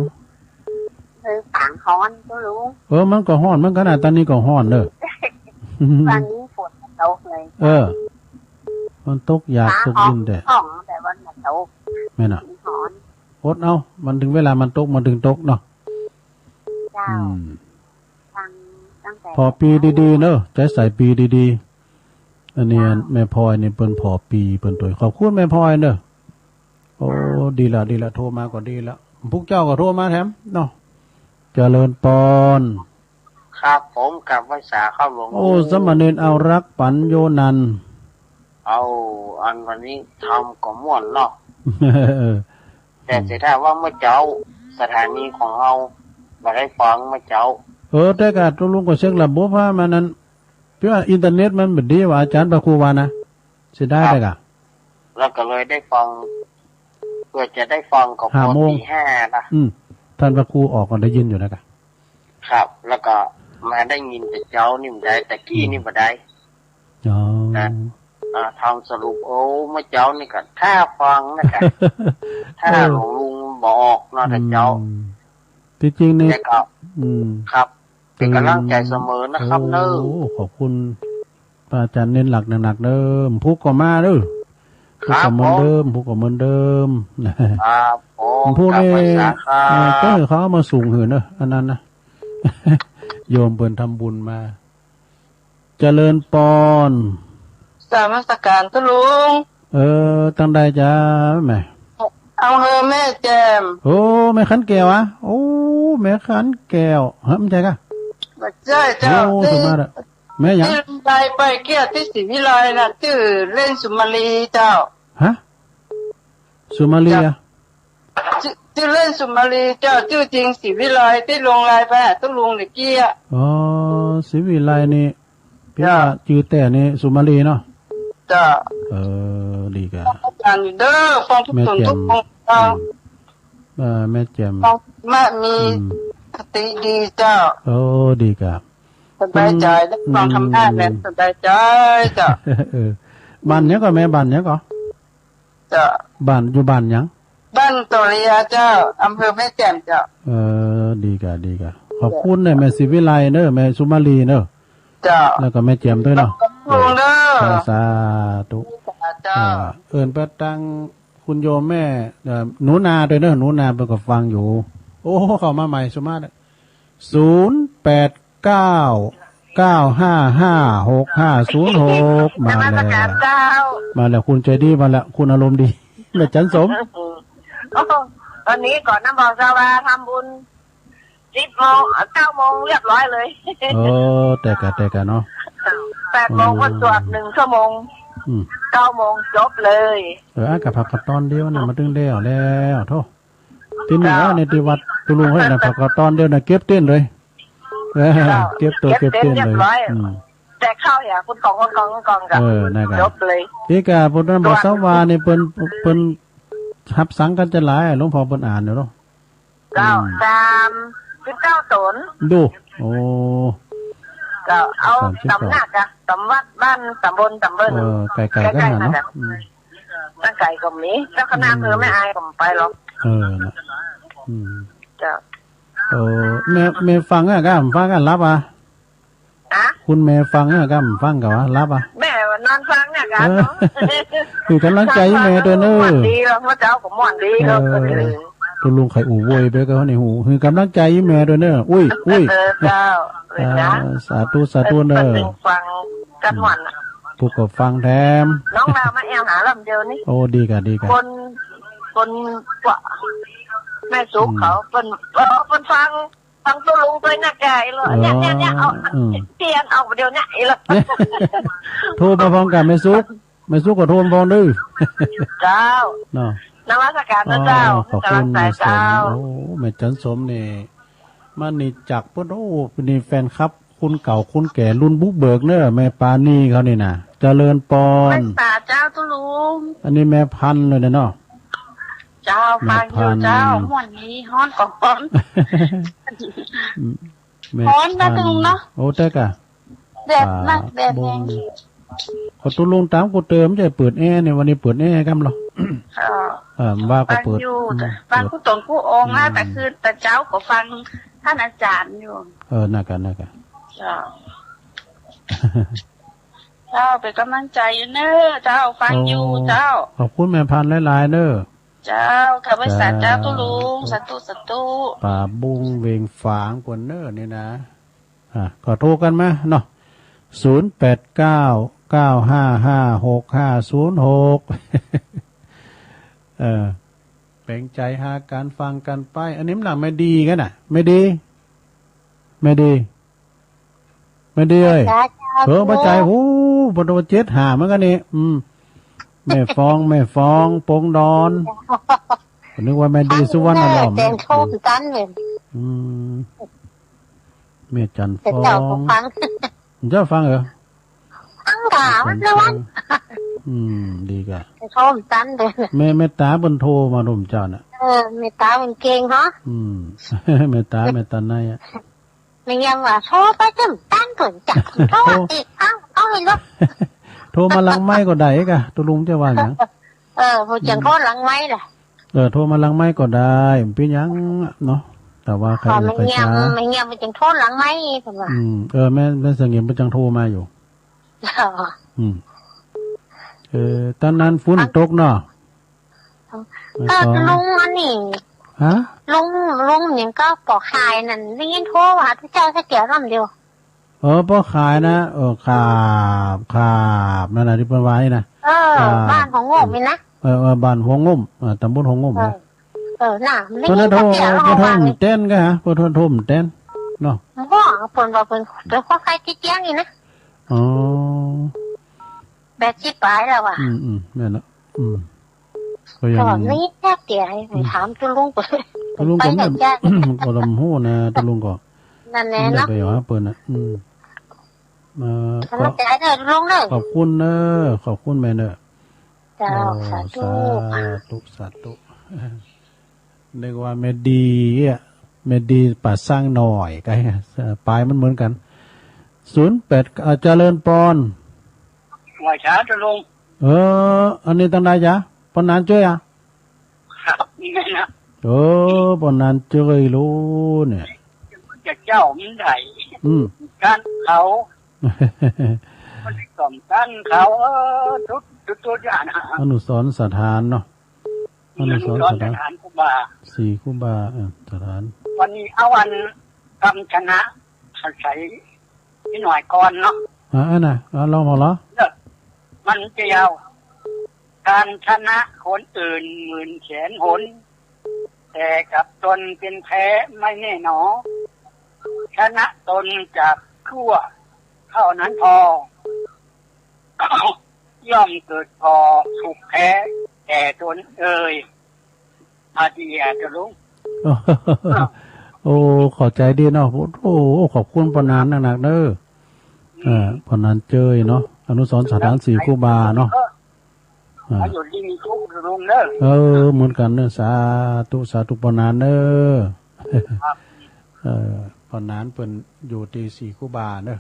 เออ ฝางฮ้อนตุ๊ลุง เออ มันก็ฮ้อนเหมือนกันนะ ตอนนี้ก็ฮ้อนเด้อ ตอนนี้ฝนตกเลย เออ มันตกอยากตกดินแต่ ฟ้าฮ้อง แต่ว่ามันตก แม่นน่ะ มันฮ้อน อดเอา มันถึงเวลามันตก มันถึงตกเนาะ เจ้า อืม ฟังตั้งแต่ ผ่อปีดีๆ เนอะ ใจ๊ใส่ปีดีๆ อันนี้ เจ้า แม่พลอยนี่เปิ้นผ่อปีเปิ้นตวย ขอบคุณแม่พลอยเนอะ โอ้ เจ้า ดีละ ดีละ โทรมาก็ดีละ พวกเจ้าก็โทรมาแถมเนาะ เจริญปอน ครับผม กราบไหว้สาครับหลวงปู่ โอ้ สามเณรเอารักปัญโยนัน เอา อันวันนี้ทำก็ม่วนเนาะ เออ แต่เสียดายว่าเมื่อเช้าสถานีของเราบ่ได้ฟังเมื่อเช้า เออ แต่กะตุ๊ลุงก็เช็คระบบมามันนั้น เพื่ออินเทอร์เน็ตมันบ่ดีว่าอาจารย์พระครูว่านะ เสียดาย ครับ แต่กะ แล้วก็เลยได้ฟัง เพื่อจะได้ฟังก็ ห้าโมง พอตีห้านะ อืม ท่านพระครูออกก็ได้ยินอยู่นะกะ ครับ แล้วก็มาได้ยินแต่เช้านี่บ่ได้ แต่กี้นี่บ่ได้ อืม อ๋อ นะ อ่า ทำสรุป โอ้ เมื่อเช้านี่ก็ถ้าฟังนะกะ ถ้า เออ หลวงลุงบอกเนาะ แต่เช้า อืม ที่จริงนี่ แต่ก็ อืม ครับ เป็นกำลังใจเสมอนะครับเนอะ โอ้ ขอบคุณ พระอาจารย์เน้นหลักหนักๆ เด้อ พุกก็มาเด้อ พุกก็เหมือนเดิม ครับผม พุกก็เหมือนเดิม ครับผม พุกนี่ กราบไหว้สาครับ เออ ก็ให้เขาเอามาส่งหื้อเนอะ อันนั้นนะ โยมเปิ้นทำบุญมา เจริญปอน นมัสการตุ๊ลุง เออ ตังใดจ้าแม่ อำเภอแม่แจ่ม โอ้ แม่ขันแก้วอะ โอ้ แม่ขันแก้ว ฮะ ไม่ใช่กะ ไม่ใช่เจ้า โอ้ ที่ สมมาตรอะ แม่หยัง ที่ไปเกี้ยที่ศรีวิไลน่ะ ชื่อเล่นสุมาลีเจ้า ฮะ สุมาลีอะ เจ้า ชื่อ ชื่อเล่นสุมาลีเจ้า ชื่อจริงศรีวิไล ที่ลงไลน์ไปหาตุ๊ลุงเมื่อกี้อะ อ๋อ ศรีวิไลนี่ เจ้า เพียงว่าชื่อแท้นี่สุมาลีเนาะ เจ้า เออ ดีกะ อาจารย์อยู่เด้อ ฟังทุกคนทุกคน แม่แจ่ม เจ้า อืม เออ แม่แจ่ม มามี อืม สติดีเจ้า โอ้ ดีครับ สบายใจ อืม ได้ฟังธรรมะแล้ว อืม สบายใจเจ้า เออ บ้านหยังก่อแม่ บ้านหยังก่อ เจ้า บ้าน อยู่บ้านหยัง บ้านโตเรียเจ้า อำเภอแม่แจ่มเจ้า เออ ดีกะ ดีกะ ขอบคุณเด้อ แม่ศรีวิไลเด้อ แม่สุมาลีเด้อ เจ้า แล้วก็แม่แจ่มด้วยเนาะ ขอบคุณเด้อ สาธุ เจ้า อ่า เอิ้นไปตังคุณโยมแม่ เอ่อ หนูนาด้วยเนอะ หนูนาเปิ้นก็ฟังอยู่ โอ้ เข้ามาใหม่ สมาร์ท ศูนย์แปดเก้า เก้าห้าห้า หกห้าศูนย์หก มาแล้ว นมัสการเจ้า มาแล้ว คุณใจดีมาแล้ว คุณอารมณ์ดี แม่จันสม โอ้ วันนี้ก่อนน้ำบอกเจ้าว่าทำบุญ สิบโมง เก้าโมงเรียบร้อยเลย เออ แต่กะ แต่กะเนาะ แปดโมงก็สวดหนึ่งชั่วโมง อืม เก้าโมงจบเลย เออ อ่ะ กะผักกะตอนเดียวนะ มาถึงแล้ว แล้ว โธ่ ที่นี่ เจ้า ในที่วัดตุลุงเฮ้ยนะ ผักกะตอนเดียวนะ เก็บเต็นเลย เออ เจ้า เก็บตัว เก็บเต็น เก็บเต็นเลย เรียบร้อย อืม แต่เข้าอย่างคุณกอง คุณกอง คุณกองกับ เออ นั่นกะ จบเลย ที่กะ พวกนั้นบอกสวานี่ เปิ้น เปิ้นรับสังกันจะหลาย หลวงพ่อเปิ้นอ่านอยู่เนาะ เจ้า อืม สามสิบเก้าตน ดู โอ้ เจ้า เอา สามสิบเก้า ตำหนักอะ ตำวัดบ้าน ตำบล ตำบล เออ ไกลๆ ใกล้ๆ กันนะเนาะ นั่นแหละ อืม ตั้งไกลก็มี เจ้าคณะอำเภอ อืม แม่อายก็บ่ไปหรอก เออ นะ อืม เจ้า เออ แม่ แม่ฟังอะ กะ ฟังอะ หลับอะ ฮะ คุณแม่ฟังเนี่ยกะ ฟังกะว่าหลับอะ แม่นอนฟังเนี่ยกะ เออ เนาะ คือกำลังใจแม่ด้วยเนอะ ม่วนดีแล้ว พระเจ้าก็ม่วนดีแล้ว เออ เออ ตุลุงไข่อู่โวยไปก็นี่หู คือกำลังใจแม่ด้วยเนอะ อุ้ย อุ้ย เออ เจ้า เออ เออ นะ สาธุ สาธุเนอะ เออ ฟังกันม่วนอะ ผู้ก็ฟังแถม น้องดาวมาแอวหาลำเดียวนี่ โอ้ ดีกะ ดีกะ คน คนกว่า แม่สุขเขา อืม เปิ้น เออ เปิ้นฟัง ฟังตุ๊ลุงไปนะแกอีหลอ เนี่ย เนี่ย เนี่ย เอา อืม เตียนเอาเดี๋ยวเนี่ยอีหลอ โทรมาพร้อมกัน แม่สุข แม่สุขก็โทรมาพร้อมเด้อ เจ้า เนาะ นมัสการนะเจ้า อ๋อ ขอบคุณ กำลังใจเจ้า แม่สม โอ้ แม่จันสมนี่ มานี่จากพุ้น โอ้ นี่แฟนคลับ คนเก่า คนแก่ รุ่นบุกเบิกเนอะ แม่ปานีเขานี่นะ เจริญปอน แม่ตาเจ้าตุ๊ลุง อันนี้แม่พันธุ์เลยนะเนาะ เจ้า แม่พันธุ์ ฟังอยู่เจ้า ม่วนนี้ฮ้อนก็ฮ้อน แม่พันธุ์ ฮ้อนนะตุ๊ลุงเนาะ โอ้ แต่กะ แดดนัก อ่า แดดแรง บ่ง ขอตุ๊ลุงตามกูเติม จะเปิดแอร์เนี่ย วันนี้เปิดแอร์กำเหรอ เออ เออ ว่าก็เปิด ฟังอยู่ อืม ฟัง เปิด กู้ตนกู้องค์นะ อืม แต่คืนแต่เช้าก็ฟังท่านอาจารย์อยู่ เออ นั่นกะ นั่นกะ เจ้า เจ้า เป็นกำลังใจอยู่เนอะ เจ้า ฟังอยู่ โอ้ เจ้า ขอบคุณแม่พันธุ์หลายๆ เนอะ เจ้า ข้าพเจ้า เจ้า ตุ๊ลุง สาธุ สาธุ ป่าบุงเวงฝางกวนเนอะนี่นะ อ่ะ ก็โทรกันมาเนาะ ศูนย์แปดเก้า เก้าห้าห้า หกห้าศูนย์หก เออ แปลงใจหาการฟังกันไป อันนี้มันหลังแม่ดีกันน่ะ แม่ดี แม่ดี แม่ดีเอ้ย จ้า จ้า เออ ป้าใจ โอ้ ปตวเจ็ดห้าเหมือนกันนี่ อืม แม่ฟอง แม่ฟอง ปงดอน นึกว่าแม่ดีสุวรรณอารมณ์ แต่งโทรมตันเลย อืม แม่จันทร์ แต่เจ้าก็ ฟ้อง ฟัง เจ้าฟังเหรอ ฟังกะ แม่จันทร์ วันละวัน ฟ้อง อืม ดีกะ แต่โทรมตันเลย แม่ แม่ตาเปิ้นโทรมาลมเจ้าน่ะ เออ แม่ตาเปิ้นเก่งเหรอ อืม แม่ตา แม่ตาในอะ แม่ยังว่าโทรไปจนตันเปิ้นจ้ะ โทรอีก เอ้า เอาให้ลบ โทรมาหลังไมค์ก็ได้กะ ตุ๊ลุงจะว่าหยัง เออ ผู้จังโทรหลังไมค์ล่ะ เออ โทรมาหลังไมค์ก็ได้ บ่เป็นหยังเนาะ แต่ว่าใคร อ๋อ ไม่เงียบ ใครช้า ไม่เงียบ มันจังโทรหลังไมค์ เพิ่นว่า อืม เออ แม่น แม่นเสงี่ยมเพิ่นจังโทรมาอยู่ อ๋อ อืม เออ ตอนนั้นฝนตกเนาะ เออ ไม่ตก ลุงอันนี้ ฮะ ลุง ลุงหยังก็ปอขายนั่น ได้ยินโทรหาเจ้าสักเที่ยลำเดียว เออ ปอขายนะ เออ ครับ ครับ นั่นน่ะที่เปิ้นว่านี่นะ เออ ครับ บ้านหัวงมนี่นะ เออ เออ บ้านหัวงม เออ ตำบลหัวงม เออ นะ เออ น่ะ เปิ้นโทร ได้ยินเสียง เปิ้นโทร ร้อง เต้นกะฮะ เปิ้นโทร โทรเต้นเนาะ บ่ เปิ้นว่าเปิ้น เปิ้นคนขายติดเตียงนี่นะ อ๋อ แปดสิบปลายแล้วว่ะ อืม อืม แม่นละ อืม ก็ยัง ก็นี่แทบเตีย อืม ถามตุ๊ลุงก่อน ตุ๊ลุงก็ ไปไหน ไม่ จ้ะ ก็ลำหูนะ ตุ๊ลุงก็ นั่นแหละเนาะ ได้ไปหาเปิ้นน่ะ อืม เอ่อ กำลังใจเด้อตุ๊ลุงเด้อ ขอบคุณเด้อ ขอบคุณแม่เด้อ เจ้า โอ้ สาธุ สาธุ สาธุ นึกว่าแม่ดีอะ แม่ดีป่าสร้างหน่อย ก็ เอ่อ ปลายมันเหมือนกัน ศูนย์แปด เอ่อ เจริญปอน ไหว้สาตุ๊ลุง เออ อันนี้ตังใดจ๊ะ ปอนนานเจ้ยอะ ครับ นี่ไงนะ เออ ปอนนานเจ้ยลูเนี่ย จะเจ้ามันได อืม การเขา สมตั้งเขา เออ ทุกทุกทุกอย่างนะ อนุสรณ์สถานเนาะ อนุสรณ์สถาน อนุสรณ์สถานครูบา สี่ครูบา เออ สถาน วันนี้เอาอันกำชนะอาศัยนิดหน่อยก่อนเนาะ อ่า อันน่ะ อ่า ลองพอเหรอ เนอะ มันจะยาว การชนะคนอื่นหมื่นแสนหน แต่กับตนเป็นแพ้ไม่แน่หนอ ชนะตนจากชั่วเท่านั้นพอ ย่อมเกิดก่อสุขแท้แก่ตนเอ่ย อาทิตย์อาจจะลุง โอ้ ขอบใจดีเนาะ โอ้ ขอบคุณปอนานนักๆ เด้อ เออ ปอนานเจยเนาะ อนุสรณ์สถานสี่ครูบาเนาะ อ่า อายุดีมีสุขลุงเด้อ เออ เหมือนกันเนอะ สาธุ สาธุปอนานเนอะ ครับ เออ ปอนานเปิ้นอยู่ที่สี่ครูบาเนอะ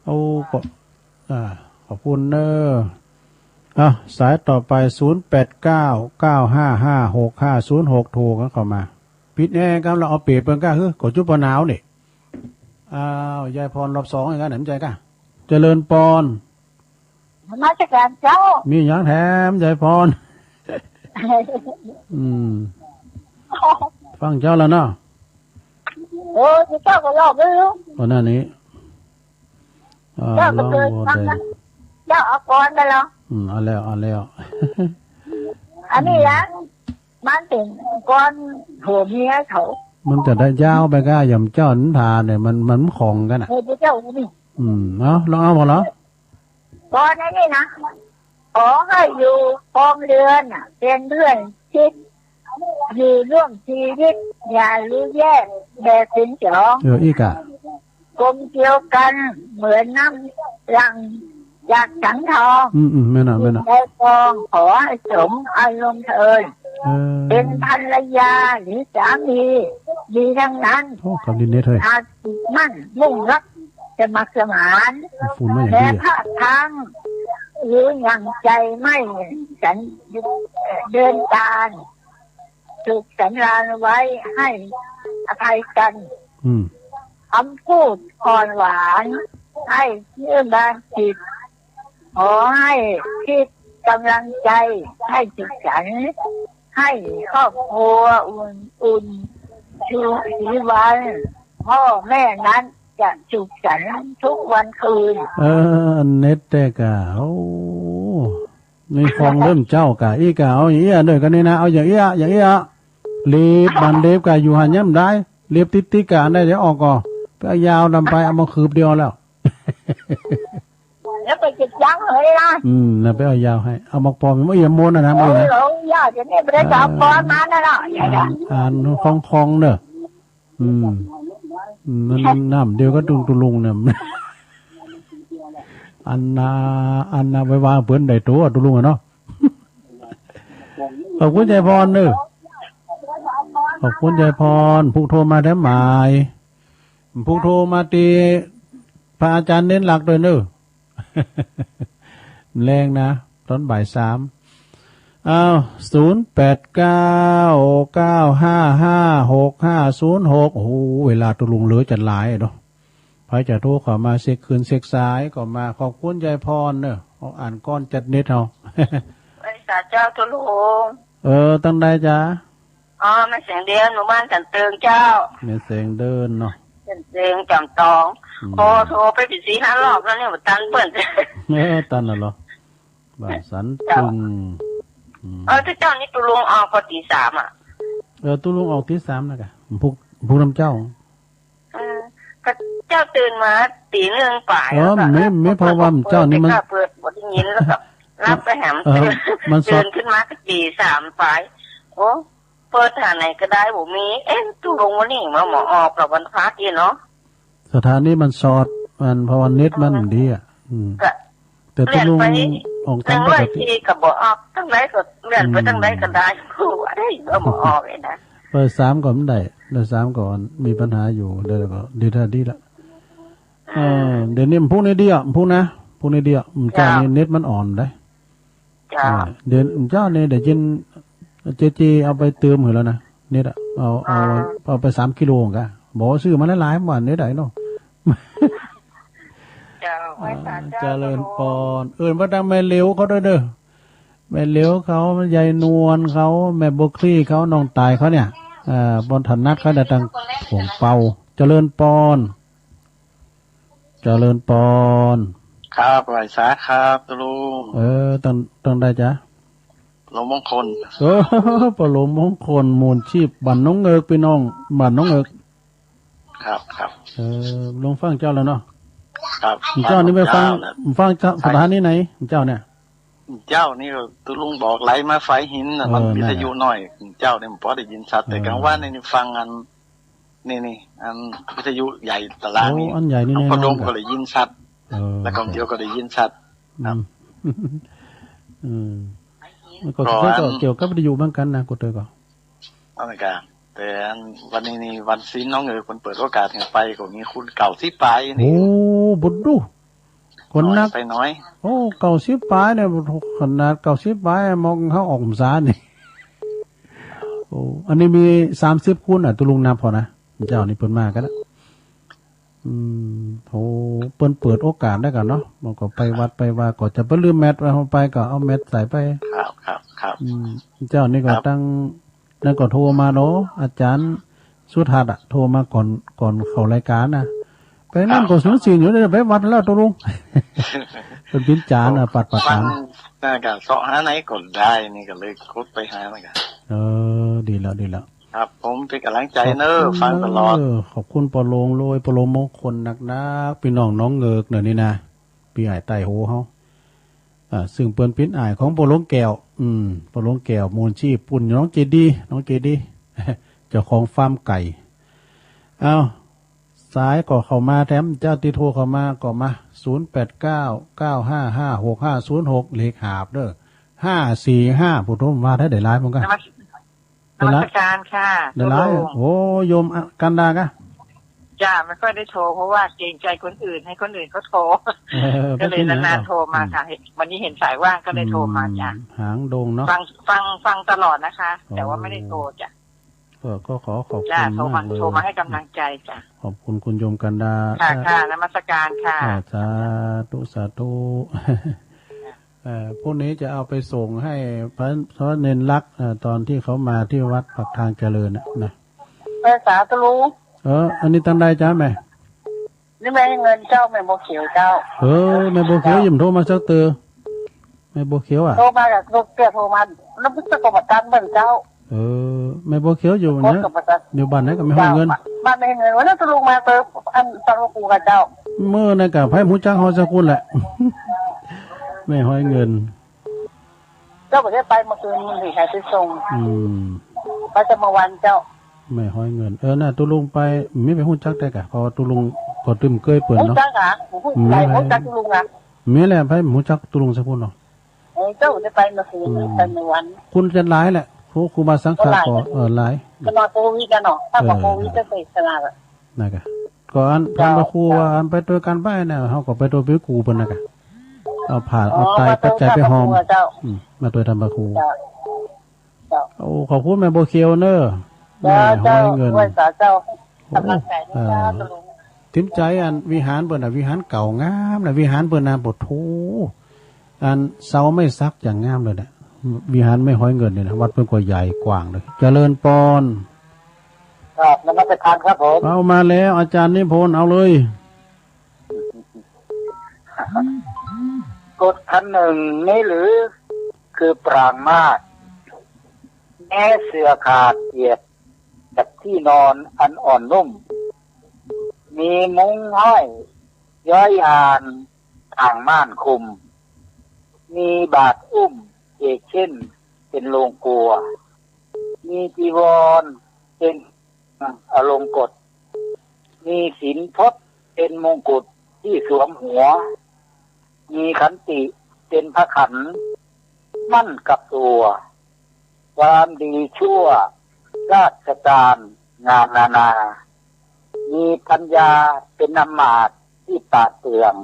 โอ้ ก็ อ่า ขอบคุณเนอะ อ่ะ สายต่อไป ศูนย์แปดเก้า เก้าห้าห้า หกห้าศูนย์หก โทรกันเข้ามา ปิดแอร์ครับ เราเอาเปรตเปิ้นก้า เฮ้ย กดจุดปอนาวนี่ อ้าว ยายพรรอบสองอีกแล้วเนี่ย ไม่ใช่ก้า เจริญปอน นมัสการเจ้า มีหยังแถมยายพร อืม ฟังเจ้าแล้วเนาะ โอ้ย เจ้าก็เล่าไม่รู้ วันนั้นนี้ อ่า เจ้าก็เคย ลองโหวต ฟัง ได้ นะ เจ้าเอาก่อนไปแล้ว อืม เอาแล้ว เอาแล้ว อันนี้นะ มันเป็นก่อนผัวเมียเขา มันจะได้ยาวไปก้า ยำเจ้านิทานเนี่ย มัน มันของกันอ่ะ เออ เจ้านี่ อืม เอา ลองเอาหมดเหรอ ก่อนอันนี้นะ ขอให้อยู่ครองเรือนน่ะ เป็นเพื่อนคิด อยู่ร่วมชีวิต อย่ารู้แยกแบ่งเป็นสอง เออ อีกอะ กลมเกลียวกันเหมือนน้ำหลั่งจากสังทอง อืม อืม แม่นอะ แม่นอะ ในกอง ขอให้สมอารมณ์เถิด เออ เป็นภรรยาหรือสามี ดีทั้งนั้น โอ้ คำนี้เน็ตเฮ้ย อาจิตมั่นมุ่งรัก สมัครสมาน ฝุ่นมาอย่าง แม้ ดีอะ พลาดพลั้ง หรือหยั่งใจไม่สัน เดินตาม ถูกสันดานไว้ให้อภัยกัน อืม คำพูดอ่อนหวาน ให้เชื่อบานจิต ขอให้คิดกำลังใจ ให้สุขสันต์ ให้ครอบครัวอุ่น อุ่น ชูสีวัน พ่อแม่นั้นจะสุขสันต์ทุกวันคืน เออ เน็ตแต่กะ โอ้ นี่ของเริ่มเจ้ากะ อีกะ เอาอย่างเอี้ยด้วยกันนี่นะ เอาอย่างเอี้ย อย่างเอี้ย เล็บ บันเล็บกะอยู่หันย่ำได้ เล็บติดๆ กะอันใดเดี๋ยวออกก่อน ไปเอายาวลำไป เอามาคืบเดียวแล้ว แล้วไปจิตยังเลยนะ อืม นะ ไปเอายาวให้ เอามาปอม เอาเอี่ยมโมนนะนะ เอา เอายาว เดี๋ยวนี้ไม่ได้จะเอาปอมมาแล้วเนาะ อ่าน อ่านคล่องๆ เนอะ อืม อืม มัน มันน้ำเดียวกับตุงตุลุงเนี่ย อันนา อันนาไปวางเปิ้นได้ตัวตุลุงอะเนาะ ขอบคุณยายพรเนอะ ขอบคุณยายพร ผู้โทรมาแถมหมาย ผู้โทรมาตีพระอาจารย์เน้นหลักด้วยเนอะ แรงนะ ตอนบ่ายสาม อ้าว ศูนย์แปดเก้า เก้าห้าห้า หกห้าศูนย์หก โอ้โห เวลาตุลุงเหลือจะหลายเนาะ ไผจะโทรเข้ามาเช็คคืนเช็คสายก็มา ขอบคุณยายพรเนอะ เอาอ่านก่อนจัดเน็ตเอา ไหว้สาเจ้าตุลุง เออ ตั้งใดจ๊ะ อ๋อ แม่แสงเดือน หมู่บ้านสันเติงเจ้า แม่แสงเดือนเนาะ สันเติง จอมตอง อืม โอ้ โทรไปเป็นสี่ห้ารอบแล้วเนี่ย บ่ตันเปิ้น เออ ตันแล้วเหรอ บ้านสันเติง เจ้า อืม เออ แต่เจ้านี่ตุลุงออกก็ตีสามอะ เออ ตุลุงออกตีสามนะกะ พวก พวกนำเจ้า เออ ก็เจ้าตื่นมาตีหนึ่งปลาย เออ แล้วก็ ไม่ ไม่ เพราะว่าเจ้านี่มัน เปิดบ่ได้ยิน แล้วก็หลับไปแหม เออ มันสอด ตื่นขึ้นมาก็ตีสามปลาย โอ้ เปิดหาไหนก็ได้บ่มี เอ๊ะ ตุลุงวันนี้มาหมอออกกับวันพระที่เนาะ สถานีมันสอด มัน เพราะว่าเน็ตมันดีอะ อืม ก็ แต่ตุลุง เลื่อนไป ออกตามปกติ หนึ่งร้อยสี่ก็บ่ออก ทางใดก็เลื่อนไป อืม ทางใดก็ได้ บ่ได้ ก็บ่ออกเลยนะ ร้อยสามก็มันได้ ร้อยสามก็มีปัญหาอยู่ เดี๋ยวก็ดีท่าดีละ เออ เดี๋ยวนี้มันพวกนี้ดีอ่ะ พวกนะ พวกนี้ดีอ่ะ มันเจ้า เจ้านี่เน็ตมันอ่อนได้ เจ้า เออ เดี๋ยวเจ้านี่เดี๋ยวจิน เจเจเอาไปเติมให้แล้วนะ เน็ตอ่ะ เอา เอา อ่า เอาไปสามกิโลกะ บอกว่าซื้อมาหลายๆ วันนี้ได้เนาะ เจ้า เจริญปอน เอิ้นว่าดังแม่เหลียวเขาด้วยเด้อ แม่เหลียวเขา ยายนวลเขา แม่บัวคลี่เขา น้องตายเขาเนี่ย เอ่อ บ่ถนัดเขาเนี่ย ตังโขงเป่า เจริญปอน เจริญปอน ครับ ไหว้สาครับ ตะลุง เออ ตัง ตังใดจ๊ะ หลวงมงคล เออ ปอหลวงมงคล มูลชีพ บ้านหนองเอิก พี่น้อง บ้านหนองเอิก ครับ ครับ เออ ลุงฟังเจ้าแล้วเนาะ ครับ เจ้านี่ไปฟัง ฟังเจ้าแล้ว ฟังเจ้า สถานีไหน เจ้าเนี่ย เจ้านี่ก็ตะลุงบอกไหลมาฝายหินน่ะ เออ มันวิทยุ นั่นแหละ น้อย เจ้านี่มันพอได้ยินชัด แต่ เออ กลางวันนี่ฟังอัน นี่ นี่ อันวิทยุใหญ่ตารางนี่ โอ้ อันใหญ่นี่ อัน แน่นอน พอดมก็ได้ยินชัด เออ แล้วก็เดี๋ยวก็ได้ยินชัด ครับ อืม เออ มันก็ ก็ ก็ อัน เกี่ยวกับวิทยุเหมือนกันนะ กูเตยก็ อันนั้นก็ แต่อันวันนี้นี่วันศีลน้องเอ๋ย คนเปิดโอกาสให้ไปก็มีคนเก้าสิบปลายนี่ โอ้ บุญดู คนนัก น้อยไปน้อย โอ้ เก้าสิบปลายเนี่ย ขนาดเก้าสิบปลาย มองเขาออกพรรษานี่ โอ้ อันนี้มีสามสิบคนน่ะ ตุลุงนับพอนะ เจ้านี่เปิ้นมากันนะ อืม โอ้ เปิ้นเปิดโอกาสได้กันเนาะ มันก็ไปวัดไปวา ก็จะไปลืมแมสไว้ เอาไปก็เอาแมสใส่ไป ครับ ครับ ครับ อืม เจ้านี่ก็ ครับ ตั้ง นั่นก็โทรมาเนาะ อาจารย์สุทัศน์อะ โทรมาก่อน ก่อนเข้ารายการนะ ไปนั่น ครับ ก็สูงสิงอยู่เนี่ย ไปวัดแล้วตกลง เป็นพินจารย์อะ ปัดปัด ฟัง ตาม นั่นก็เสาะหาไหนก็ได้ นี่ก็เลยกดไปหามันก็ เออ ดีแล้ว ดีแล้ว ครับ ผมเป็นกำลังใจเนอะ ขอบคุณ ฟังตลอด เออ ขอบคุณปอหลวงโลย ปอหลวงมงคลนักๆ พี่น้องหนองเอิกเนี่ยนี่นะ พี่อ้ายใต้โฮเฮา อ่า ซึ่งเปิ้นเป็นอ้ายของปอหลวงแก้ว อืม ปอหลวงแก้ว มูลชีพ ปุ้นหนองเจดีย์ หนองเจดีย์ เจ้าของฟาร์มไก่ เอ้า สายก็เข้ามาแถม เจ้าที่โทรเข้ามาก็มา ศูนย์แปดเก้า เก้าห้าห้า หกห้าศูนย์หก เลขหาบเด้อ ห้าสี่ห้า ผู้โทรมาได้ ได้หลายเหมือนกัน นมัส ได้หลาย นมัสการค่ะ ได้หลาย โอ้ โยมอะ กันดากะ จ้า ไม่ค่อยได้โทร เพราะว่าเกรงใจคนอื่น ให้คนอื่นเขาโทร เออ ก็เลย ไม่เป็นไรหรอก นานๆ โทรมาค่ะ อืม วันนี้เห็นสายว่างก็เลยโทรมาจ้ะ อืม หางดงเนาะ ฟัง ฟัง ฟังตลอดนะคะ แต่ว่าไม่ได้โทรจ้ะ โอ้ ก็ ก็ขอขอบคุณ จ้ะ โทรมา มากเลย โทรมาให้กำลังใจจ้ะ ขอบคุณคุณโยมกันดา ค่ะ ค่ะ นมัสการค่ะ อ่า สาธุ สาธุ เอ่อ พรุ่งนี้จะเอาไปส่งให้พระ พระเณรรัก เอ่อ ตอนที่เขามาที่วัดปากทางเจริญน่ะนะ ไปสาธุลุง เออ อันนี้ตังใดจ๊ะแม่ นี่แม่เงินเจ้า แม่บัวเขียวเจ้า เออ แม่บัวเขียว เจ้า ยังโทรมาสักเตือ แม่บัวเขียวอะ โทรมากับลูกเตี้ยโทรมา แล้วมันจะกดมาตั้งเบิ่งเจ้า เออ แม่บัวเขียวอยู่เนี่ย กดกับมาตั้ง อยู่บ้านไหนก็ไม่ห้อยเงิน เจ้า บ้านไม่ให้เงิน วันนั้นตะลุงมาเติมอันตะลุงกูกับเจ้า มื้อนั้นก็ไผฮู้จักเฮาสักคนแหละ แม่ห้อยเงิน เจ้าบ่ได้ไปเมื่อคืน มันสิให้ไปส่ง อืม ไปแต่เมื่อวานเจ้า แม่ห้อยเงิน เออ น่ะ ตะลุงไป มีไปฮู้จักได้กะ เพราะว่าตะลุงก็ตึมเกยเปิ้นเนาะ ฮู้จักอะ ฮู้ อืม จักตะลุงอะ มีแหละ ไผฮู้จักตะลุงสักคนเนาะ เออ เจ้าได้ไปเมื่อคืน อืม ไปเมื่อวัน คนจะหลายแหละ ครู ครูบาสังฆะก็ ก็หลาย เออ หลาย ขนาดโควิดนะเนาะ ถ้าบ่ เออ โควิดจะเสร็จขนาดอะ นั่นกะ ก็อัน เจ้า ท่านพระครูว่า เจ้า อันไปตวยกันไปนะ เฮาก็ไปตวยพระครูเปิ้นนะกะ เอาผ้า อ๋อ เอาไตรปัจจัยไปหอม มาตวยท่านพระครู เจ้า อืม มาตวยท่านพระครู เจ้า เจ้า โอ้ ขอบคุณแม่บัวเขียวเนอะ เจ้า แม่ห้อยเงิน เจ้า ไหว้สาเจ้า โอ้ กำลังใจนะ เออ เจ้า ตะลุง ถิมใจอันวิหารเปิ้นน่ะ วิหารเก่างามนะ วิหารเปิ้นน่ะ โอ้โธ่ อันเสาไม้สักอย่างงามเลยเนี่ย วิหารแม่ห้อยเงินเนี่ยนะ วัดเปิ้นก็ใหญ่กว้างเลย เจริญปอน ครับ นมัสการครับผม เอามาแล้ว อาจารย์นิพนธ์ เอาเลย กฎคันหนึ่งนี้หรือ คือปรามาสย์ แม้เสื่อขาดเสียด กับที่นอนอันอ่อนนุ่ม มีมุ้งห้อยย้อยยาน ต่างม่านคลุม มีบาตรอุ้มเอกเช่นเป็นโลงครัว มีจีวรเป็นอลงกฎ มีศีลพจน์เป็นมงกุฎที่สวมหัว มีขันติเป็นพระขันมั่นกับตัว ความดีชั่วราชการงานนานา มีปัญญาเป็นอำมาตย์ที่ปราดเปรื่อง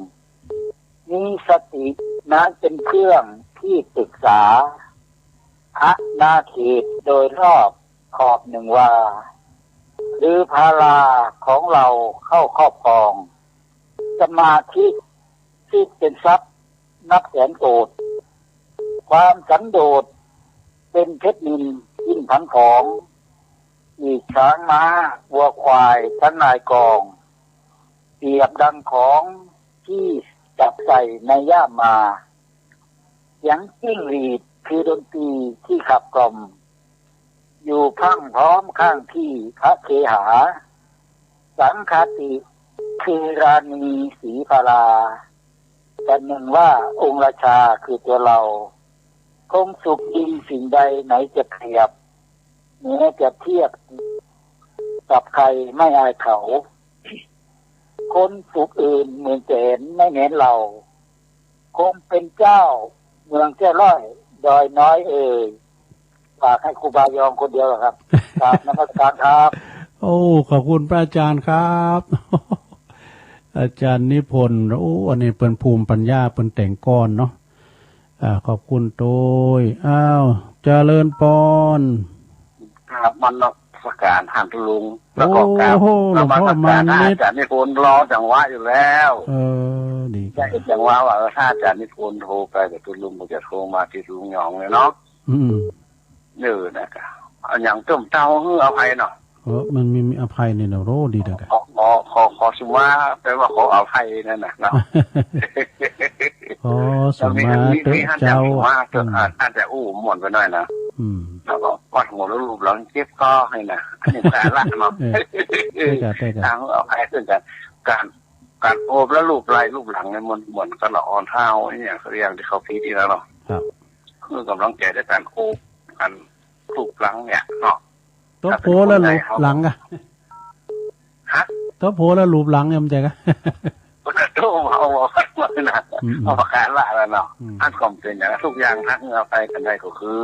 มีสตินั้นเป็นเครื่องที่ปรึกษา อาณาเขตโดยรอบขอบหนึ่งวา หรือพาราของเราเข้าครอบครอง สมาธิ ที่เป็นทรัพย์นับแสนโกด ความสันโดษเป็นเพชรนิลยิ่งทั้งของ อีกช้างม้าวัวควายทั้งนายกอง เปรียบดังของที่จับใส่ในย่ามมา เสียงจิ้งหรีดคือดนตรีที่ขับกล่อม อยู่พรั่งพร้อมข้างที่พระเคหา สังฆาติคือราณีสีพารา ประหนึ่งว่าองค์ราชาคือตัวเรา คงสุขยิ่งสิ่งใดไหนจะเปรียบ แม้จะเทียบกับใครไม่อายเขา คนสุขอื่นหมื่นแสนไม่แม้นเรา คงเป็นเจ้าเมืองแจ้ร้อยดอยน้อยเอ่ย ฝากให้ครูบายองคนเดียวครับ กราบนมัสการครับ โอ้ ขอบคุณพระอาจารย์ครับ อาจารย์นิพนธ์ โอ้ อันนี้เปิ้นภูมิปัญญา เปิ้นแต่งก่อนเนาะ อ่า ขอบคุณโตย อ้าว เจริญปอน ครับ นมัสการท่านลุง แล้วก็กราบ โอ้โห นมัสการ หลวงพ่อมานิด อาจารย์นิพนธ์ รอจังหวะอยู่แล้ว เออ ดีครับ ได้จังหวะว่า เออ ถ้าอาจารย์นิพนธ์โทรไป เดี๋ยวลุงก็จะโทรมาที่ลุงหยองเลยเนาะ อืม เออ นะครับ เอาอย่างต้มเต้าหื้ออภัยเนาะ เออ มันมี มีอภัยนี่นะ โอ้ ดีเด้อครับ ขอ ขอ ขอ ขอสุมา แปลว่าขออภัยนั่นน่ะเนาะ ขอสุมา แล้วมี มี เต๊อะ มีท่านจะ เจ้า สุมา อืม อ่า ท่านจะอู้ม่วนไปหน่อยนะ อืม แล้วก็วัดหัวแล้วรูปหลังเจ็บคอให้นะ อันนี้สาระเนาะ เออ ใช่ครับ ใช่ครับ ทางอภัยซึ่งกัน การ การโอบแล้วรูปไหล่รูปหลังเนี่ย มันเหมือนกับละอ่อนเท้าเนี่ย เขาเรียกที่เขาพิธีแล้วเนาะ ครับ คือกำลังใจในการโอบกันรูปหลังเนี่ยเนาะ ตัวโผล่แล้วรูปหลังอะ ฮะ ตัวโผล่แล้วรูปหลังเนี่ยมันจะกะ โอ้ เอา เอา เอานะ อืม อืม เอาประการละแล้วเนาะ อืม อันก็เป็นอย่างนั้นทุกอย่าง ทั้งเอาไปกันได้ก็คือ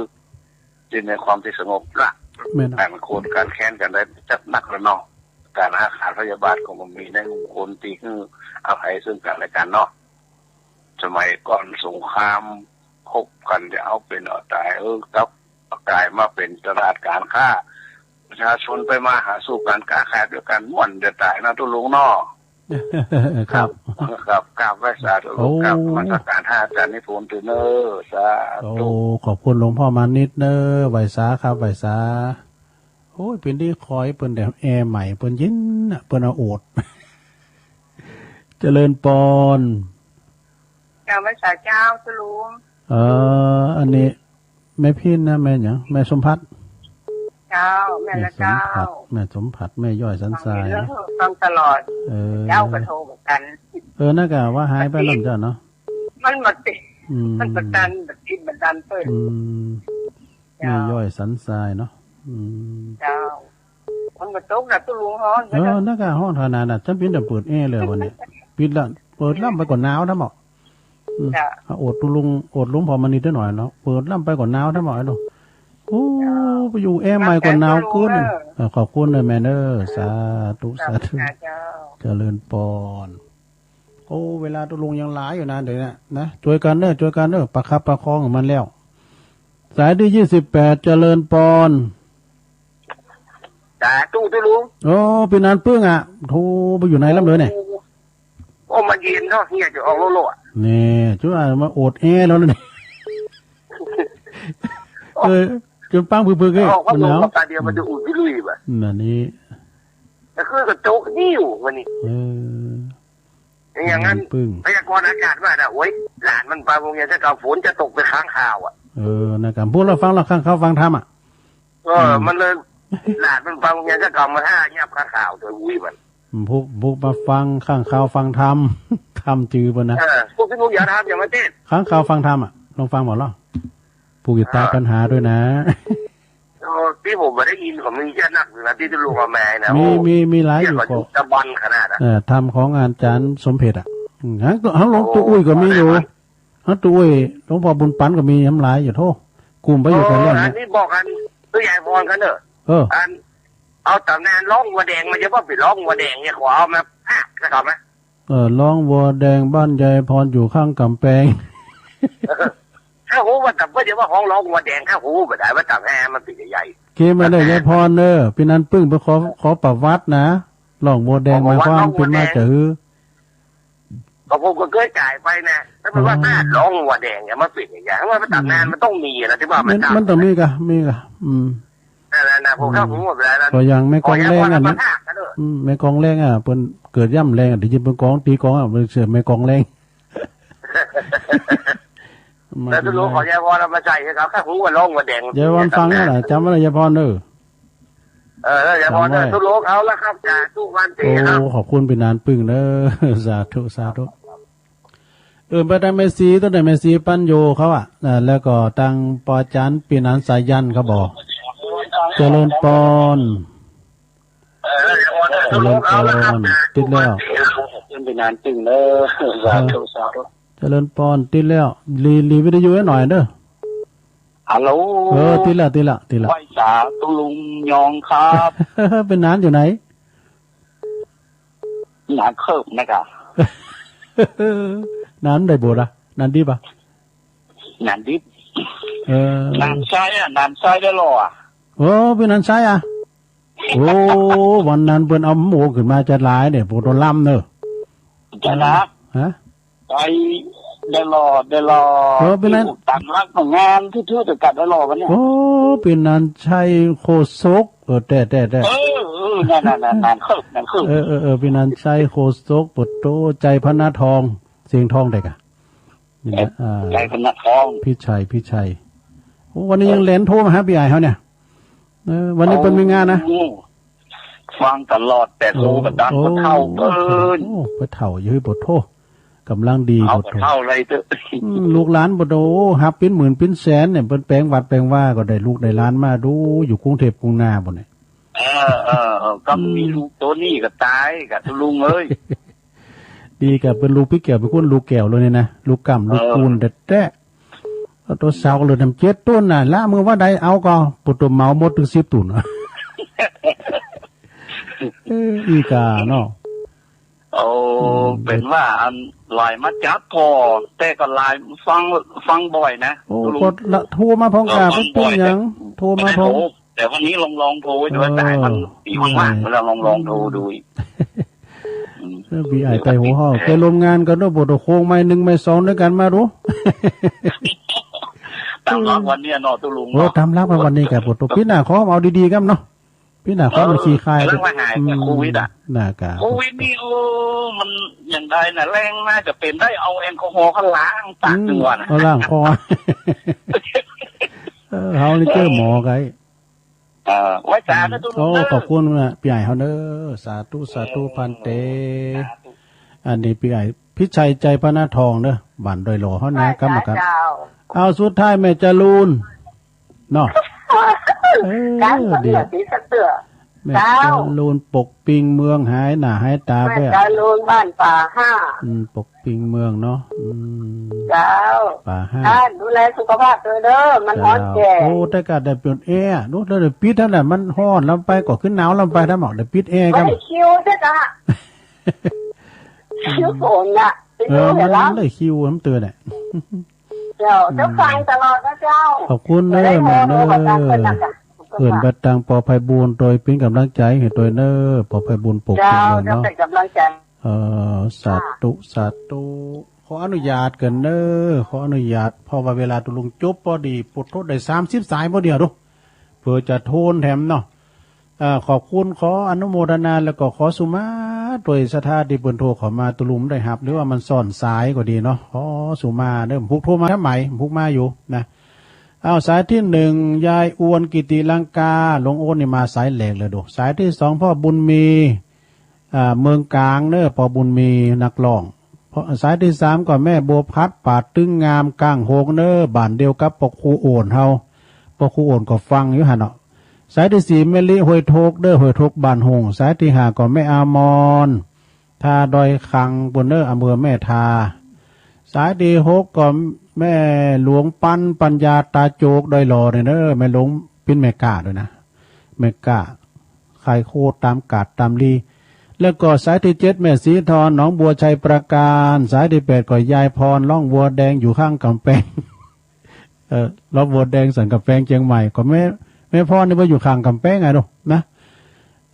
อยู่ในความที่สงบละ แม่น การโกรธการแค้นกันได้จัดหนักแล้วเนาะ การอาฆาตพยาบาทก็บ่มีในหมู่คนที่คืออภัยซึ่งกันและกันเนาะ สมัยก่อนสงคราม คบกันจะเอาเป็นเอาตาย เออ กลับกลายมาเป็นตลาดการค้า ประชาชนไปมาหาสู่กัน ค้าขายด้วยกัน ม่วนจะตายนะตุ๊ลุงเนาะ ครับ ครับ กราบไหว้สาธุ โอ้ กราบนมัสการท่านอาจารย์นิพนธ์เด้อ สาธุ โอ้ ขอบคุณหลวงพ่อมานิดเด้อ ไหว้สาครับ ไหว้สา โอ้ย เปิ้นได้คอย เปิ้นได้แอร์ใหม่ เปิ้นเย็นน่ะ เปิ้นเอาโอด เจริญปอน กราบไหว้สาเจ้าตุ๊ลุง เอ่อ อันนี้ แม่พินนะ แม่หยัง แม่สมภัทร เจ้า แม่นละเจ้า แม่สมภัทร แม่สมภัทร แม่ย้อยสันทราย ฟังเรื่องฟังตลอด เออ เจ้าก็โทรเหมือนกัน เออ นั่นก็ว่าหายไปแล้วเจ้าเนาะ มันบ่ติด อืม มันบ่ตัน บ่ติดบ่ตันเปิ้น อืม เจ้า แม่ย้อยสันทรายเนาะ อืม เจ้า มันบ่ตกนะตุ๊ลุงฮ้อน เออ นั่นก็ฮ้อนขนาดน่ะ จำเป็นต้องเปิดแอร์เลยวันนี้ ปิดละ เปิดลำไปก่อน หนาวนะหมอ อืม จ้ะ อ่ะ อดตุ๊ลุง อดหลวงพ่อมานิดหน่อยเนาะ เปิดลำไปก่อน หนาวนะหมอเนาะ โอ้ จ้ะ ไปอยู่แอร์ใหม่ก่อน หนาวเกิน จ้ะ เออ ขอบคุณเด้อแม่เด้อ สาธุ สาธุ จ้ะ เจริญปอน โอ้ เวลาตุ๊ลุงยังหลายอยู่นะ เดี๋ยวนี้นะ ช่วยกันเด้อ ช่วยกันเด้อ ประคับประคองมันแล้ว สายที่ยี่สิบแปด เจริญปอน สาธุตุ๊ลุง โอ้ พี่นันปึ้งอ่ะ โทรไปอยู่ไหนลำเลยเนี่ย โอ้ มันเย็นเนาะ เฮียจะออกโลโลอ่ะ นี่ จุ๊ยมาอดแอร์แล้วนี่ เออ จนปังผึกๆเอ้ย ออกพัดลม มันหนาว มาตาเดียวมันจะอุ่นพิลุยบ่ะ นั่นนี่ แต่คือกระจกนี่อยู่วันนี้ เออ อย่างนั้น ปึ้ง พยากรณ์อากาศว่าน่ะ โอ้ย หลานมันไปโรงเรียนจะกลับฝนจะตกไปค้างคาวอ่ะ เออ นะครับ พวกเราฟังเราค้างคาวฟังธรรมอ่ะ เออ อืม มันเลย หลานมันไปโรงเรียนจะกลับมาห้าเงียบค้างคาวตัวอุ้ยมัน อืม พวก พวกมาฟังค้างคาวฟังธรรม ธรรมจือเปิ้นนะ เออ พวกที่พวกอย่าทำอย่ามาเต้น ค้างคาวฟังธรรมอ่ะ ลองฟังหมดแล้ว ผู้ติดตาม อ่า ปัญหาด้วยนะ โอ้ ที่ผมไม่ได้ยินของมีเยอะนักอยู่นะ ที่ตุ๊ลุงเอามานะ มี โอ้ มี มีหลายอยู่ เรียกว่า ก็ ตะบันขนาดอะ เอ่อ ธรรมของอาจารย์สมเพชรอะ อืม หา หาหลวงปู่ โอ้ อุ้ยก็มีอยู่ อะไรวะ หาตุ๊อุ้ย หลวงพ่อบุญปันก็มีหลายอยู่ โธ่ กลุ่มไปอยู่กันแล้ว โอ้ เนี่ย อันนี้บอกกัน ตัวยายพรกันเนอะ เออ อัน เอาตำนานร้องวัวแดงมา จะว่าไปร้องวัวแดงเนี่ย ขอเอามาภาคนะครับนะ เออ ร้องวัวแดงบ้านยายพรอยู่ข้างกำแพง ข้าหูว่าแต่ว่าจะว่าฮ้องร้องวัวแดง ข้าหูบ่ได้ว่าตำแหมันเป็นใหญ่ เกมมาเลยยายพรเนอะ พี่นันปึ้งไปขอ ขอประวัตินะ ร้องวัวแดง ขอประวัติ หมายความ ร้องวัวแดง เป็นมาจากหื้อ บางคนก็เคยจ่ายไปนะ แล้วมันว่า อ๋อ แปดร้อยกว่าแดงเนี่ย มันเป็นอย่างเงี้ย ว่ามันตำนานมันต้องมีนะ ที่ว่ามัน มัน ตำ มันต้องมีกะ มีกะ อืม นั่นแหละนะ ผมก็ อืม ผมว่าแล้วนะ ก็อย่างแม่กองแรงอะนะ ขอให้พรมาพากกันเถอะ อืม แม่กองแรงอะ เปิ้นเกิดย่ำแรงอะ ได้ยินเปิ้นกองตีกองอะ เปิ้นเสียแม่กองแรง แล้วทุกคนขอให้พรมาใส่ให้เขา ถ้าผมว่าร้องว่าแดง ยายพรฟังแล้วนะ จำไว้นะยายพรเด้อ เออ เดี๋ยวพอเนอะ จำไว้ ทุกโลกเอาละครับ สาธุวันตีครับ โอ้ ขอบคุณพี่นานปึ้งเนอะ สาธุ สาธุ เออ ไปทางแม่สี ต้นไหนแม่สีปัญโยเขาอะ อ่า แล้วก็ทางปอจันพี่นานสายันเขาบอก เจริญปอน เออ เดี๋ยวพอเนอะ เจริญปอน ทุกโลกเอาละครับ ติดแล้ว สาธุวันตีครับ ขอบคุณพี่นานปึ้งเนอะ สาธุ สาธุ เจริญปอน ติดแล้ว รี รีวิทยุให้หน่อยเด้อ ฮัลโหล เออ ติดละ ติดละ ติดละ ไหว้สาธุลุงยองครับ เป็นนานอยู่ไหน นานเคิบนะครับ นานได้บ่ละ นานดีปะ นานดี เออ นานใช้อ่ะ นานใช้ได้หรออ่ะ เออ เป็นนานใช้อ่ะ โอ้ วันนั้นเปิ้นเอาหมูขึ้นมาจะหลายเนี่ย พวกตัวลำเนอะ จะนะ ฮะ ไปได้หล่อได้หล่อ เออ เป็นไง อยู่ตามรักของงานทื่อๆ แต่กัดได้หล่อวันเนี้ย โอ้ เป็นนันชัยโคศก เออ แต่ แต่ แต่ เออ เออ นั่นๆๆๆ นั่นคือ นั่นคือ เออ เออ เออ เป็นนันชัยโคศก ปะโต ชัยพนาทอง เสียงทองได้กะ นี่นะ เออ อ่า ชัยพนาทอง พี่ชัย พี่ชัย โอ้ วันนี้ยังแหลนโทรมาหาพี่อ้ายเขาเนี่ย เออ วันนี้เปิ้นมีงานนะ โอ้ ฟังตลอด แต่โทร โอ้ บ่ดัง โอ้ บ่เท่าเปิ้น โอ้ บ่เท่าอยู่ บ่โทร กำลังดี เอา บ่โทร บ่เท่าอะไรเถอะ อืม ลูกหลานบ่โทร ฮับเป็นหมื่นเป็นแสนเนี่ย เปิ้นแปลงวัดแปลงวาก็ได้ลูกได้หลานมาดู อยู่กรุงเทพฯกรุงนาบ่เนี่ย เออ เออ เออ ก็ อืม มีลูกตัวนี้ก็ตายกับลุงเอ้ย ดีกับเปิ้นลูกพี่แก้ว เปิ้นคนลูกแก้วเลยนี่นะ ลูกกำลูก เออ ปูนแต๊ๆ เอาตัวสาวเหลือน้ำเจ็ดต้นน่ะ ละมื้อว่าใดเอาก็ ปวดตัวเหมาหมดถึงสิบต้นน่ะ เออ อีกาเนาะ โอ้ อืม เป็นว่าอันหลายมาจับพอ แต่ก็หลายฟัง ฟังบ่อยนะ โอ้ ลุง ก็ละโทรมาพร้อมกัน เออ ฟังบ่อย เปิ้นหยัง แต่ โทรมาพร้อม ไม่ได้โทร แต่วันนี้ลอง ลองโทรไว้ดู เออ ว่าตายมันมีว่างๆ แล้วลอง ลองโทรดูอีก อืม เออ พี่อ้ายไต้หัวเฮา เคยร่วมงานกันด้วย บ่โตโค้งไม้หนึ่งไม้สองด้วยกันมาดู ตามหลักวันเนี้ยเนาะ ตุ๊ลุง โอ้ เนาะ ตามหลักวันนี้ครับ บ่โต ปีหน้าขอเอาดีๆ ครับเนาะ ปีหน้าขอมันขี้คาย เออ แล้วว่าหายจาก อืม โควิดอะ น่ากะ โควิดนี่ โอ้ มันอย่างใดน่ะ แรงน่าจะเป็นได้เอาแอลกอฮอล์เขาล้างปาก อืม ดีกว่านะ เอาล้างคอ เออ เฮานี่เจอหมอไกล เอ่อ ไหว้สาธุ อืม ลุง โอ้ เด้อ ขอบคุณนะ พี่อ้ายเฮาเด้อ สาธุ สาธุ เออ พันเต สาธุ อันนี้พี่อ้าย พิชัย ชัยพนาทองเด้อ บ้านดอยหล่อเฮานะ ไหว้สาธุ กรรมการ เจ้า เอา สุดท้ายแม่จรูน เนาะ เออ การสำเร็จ เดี๋ยว ที่สะเตือ แม่ เจ้า จรูน ปกปิงเมือง หายหน้าหายตาไปอะ แม่จรูน บ้านป่าห้า อืม ปกปิงเมืองเนาะ อืม เจ้า ป่าห้า ท่านดูแลสุขภาพด้วยเด้อ มันฮ้อนแก่ เจ้า โอ้ แต่ก็ได้เปิดแอร์ ดู แล้วได้ปิดเท่านั้น มันฮ้อนลำไป ก็ขึ้นหนาวลำไป ถ้าหมอกได้ปิดแอร์กัน ไม่ได้คิวเด้อกะ คิวฝนน่ะ เออ มันได้คิว มันเตือนแหละ เจ้า เจ้าฟังตลอดนะเจ้า ขอบคุณเด้อแม่เด้อ เอิ้นบัดตังปอไพบูลย์ โดยเป็นกำลังใจให้โดยเด้อ ปอไพบูลย์ปกปิงเมืองเนาะ เจ้า เป็นกำลังใจ เอ่อ สาธุ ค่ะ สาธุ ขออนุญาตกันเด้อ ขออนุญาต เพราะว่าเวลาตุ๊ลุงจบพอดี ปวดโทษได้สามสิบสายพอดีเนาะ เพื่อจะโทนแถมเนาะ เอ่อ ขอบคุณ ขออนุโมทนา แล้วก็ขอสุมาโดยศรัทธาที่เปิ้นโทรเข้ามา ตุ๊ลุงได้ฮับ หรือว่ามันซ่อนสายก็ดีเนาะ ขอสุมาเด้อ พุกโทรมาทำไม พุกมาอยู่นะ เอา สายที่หนึ่ง ยายอวน กิติลังกา ลุงโอนนี่มาสายแรกเลยดู สายที่สอง พ่อบุญมี อ่า เมืองกลางเนอะ พ่อบุญมีนักร้อง เพราะสายที่สามก็แม่บัวพัด ป่าตึงงาม กลางโฮงเนอะ บ้านเดียวกับปอครูโอนเฮา ปอครูโอนก็ฟังอยู่หั่นเนาะ สายที่สี่ แม่ลิ ห้วยโทกเนอะ ห้วยโทก บ้านโฮง สายที่ห้าก็แม่อามอน ท่าดอยคังปู้นเนอะ อำเภอแม่ทา สายที่หกก็แม่หลวงปัน ปัญญา ตาโจก ดอยหล่อเนี่ยเนอะ แม่หลวงปิ้นแม่ก้าด้วยนะ แม่ก้า ขายโคตรตามกาดตามลี แล้วก็สายที่เจ็ด แม่สีทอง หนองบัว ชัยปราการ สายที่แปดก็ยายพร ร่องบัวแดง อยู่ข้างกำแพง เออ ร่องบัวแดง สันกำแพง เชียงใหม่ ก็แม่ แม่พรนี่ว่าอยู่ข้างกำแพงไงลูกนะ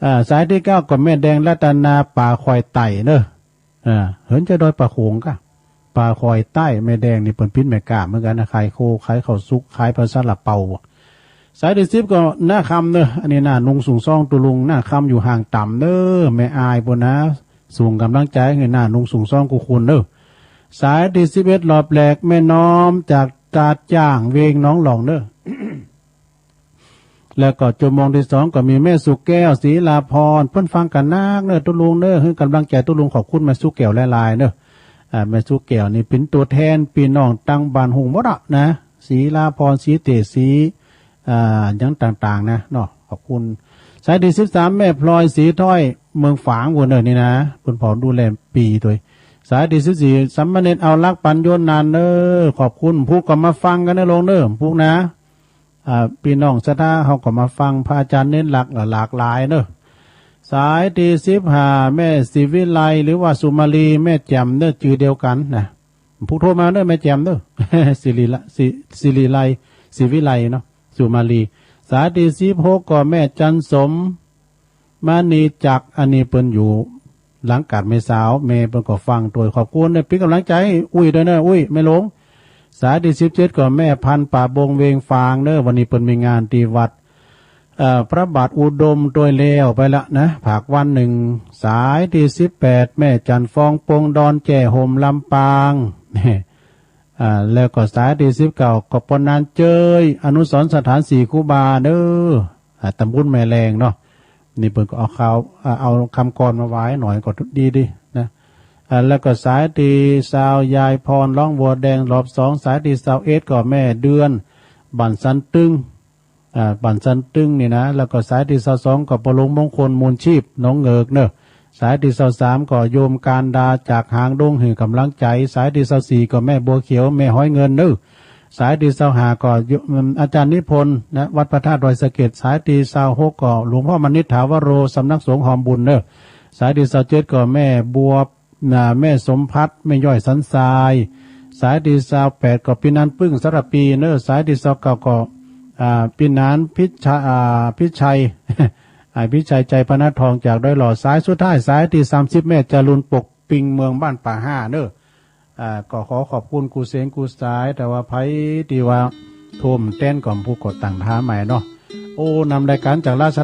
อ่า สายที่เก้าก็แม่แดง รัตนา ป่าควายไต่เนอะ เออ เหินจะดอยป่าโขงกะ ป่าคอยใต้แม่แดงนี่เปิ้นปิ้นแม่ก้าเหมือนกันนะ ขายโค ขายข้าวสุก ขายปลาซาลาเปา สายตี้สิบก็หน้าคำเนอะ อันนี้หน้าหนุ่งสูงซ่องตุลุง หน้าคำอยู่ห่างต่ำเนอะ แม่อายปู้นนะ ส่งกำลังใจให้หน้าหนุ่งสูงซ่องกู้คนเนอะ สายตี้สิบเอ็ด หลอบแหลกแม่น้อมจากตาดจ้างเวงหนองหล่องเนอะ แล้วก็ชั่วโมงที่สองก็มีแม่สุแก้ว ศรีลาพร เปิ้นฟังกั๋นนักเนอะ ตุลุงเนอะ หื้อกำลังใจตุลุง ขอบคุณแม่สุแก้วหลายๆ เนอะ อ่า แม่สุแก้วนี่เป๋นตั๋วแทนปี้น้องตังบ้านฮุ่งหมดอะนะ ศรีลาพร ศรีเตศ ศรี อ่า หยังต่างๆ นะเนาะ ขอบคุณ สายตี้สิบสาม แม่พลอย ศรีถ้อย เมืองฝางปู้นเนอะนี่นะ เปิ้นเฝ้าดูแลปี้ตวย สายตี้สิบสี่ สามเณรเอารัก ปัญโยนานเนอะ ขอบคุณ พุกก็มาฟังกั๋นเนอะลุงเนอะ พุกนะ อ่า ปี้น้องศรัทธาเฮาก็มาฟังพระอาจารย์เน้นหลักหลากหลายเนอะ สายตี้สิบห้า แม่ศรีวิไล หรือว่าสุมาลี แม่แจ่มเนอะ จื่อเดียวกั๋นนะ พุกโทรมาเนอะ แม่แจ่มเนอะ ศรีละ ศรี ศรีไล ศรีวิไลเนาะ สุมาลี สายตี้สิบหก ก็แม่จันสม มณีจักร อันนี้เปิ้นอยู่หลังกาดแม่สาว แม่เปิ้นก็ฟังตวย ขอบคุณนะ เป๋นกำลังใจให้อุ้ยตวยเนอะ อุ้ย แม่หลวง สายตี้สิบเจ็ด ก็แม่พันธุ์ ป่าบงเวงฝางเนอะ วันนี้เปิ้นมีงานตี้วัด เอ่อ พระบาทอุดมตวยแล้วไปละนะ ผักวันหนึ่ง สายตี้สิบแปด แม่จันทร์ฟอง ปงดอนแจ้ห่ม ลำปาง อ่า แล้วก็สายตี้สิบเก้า ก็ปอนานเจย อนุสรณ์สถานสี่ครูบาเนอะ อ่า ตำบลแม่แลงเนาะ นี่เปิ้นก็เอาข่าว อ่า เอาคำกลอนมาไว้หน่อยก็ดีดีนะ อ่า แล้วก็สายตี้ซาว ยายพร ร้องบัวแดง รอบสอง สายตี้ซาวเอ็ด ก็แม่เดือน บ้านสันตึง อ่า บ้านสันตึงนี่นะ แล้วก็สายตี้ซาวสอง ก็ป้อหลวงมงคล มูลชีพ หนองเหงือกเนอะ สายตี้ซาวสาม ก็โยมการดาจากหางดงหื้อกำลังใจ สายตี้ซาวสี่ ก็แม่บัวเขียว แม่ฮ้อยเงินเนอะ สายตี้ซาวห้า ก็โยม อาจารย์นิพนธ์นะ วัดพระธาตุดอยสะเก็ด สายตี้ซาวหก ก็หลวงพ่อมณิษฐาวโร สำนักสงฆ์หอมบุญเนอะ สายตี้ซาวเจ็ด ก็แม่บัว น่ะ แม่สมภัทร แม่ย้อยสันทราย สายตี้ซาวแปด ก็ปี้นันปึ้ง สารภีเนอะ สายตี้ซาวเก้า ก็ อ่า ปี้นันพิชา อ่า พิชัย อ่า พิชัย ใจพนัสทอง จากดอยหล่อ สายสุดท้าย สายตี้สามสิบ แม่จรูน ปกปิง เมืองบ้านป่าห้าเนอะ อ่า ก็ขอขอบคุณกู้เสียงกู้สาย แต่ว่าใผตี้ว่าโทรแต้นก่อน ผู้กดตั้งท่าใหม่เนาะ โอ้ นำรายการจากราช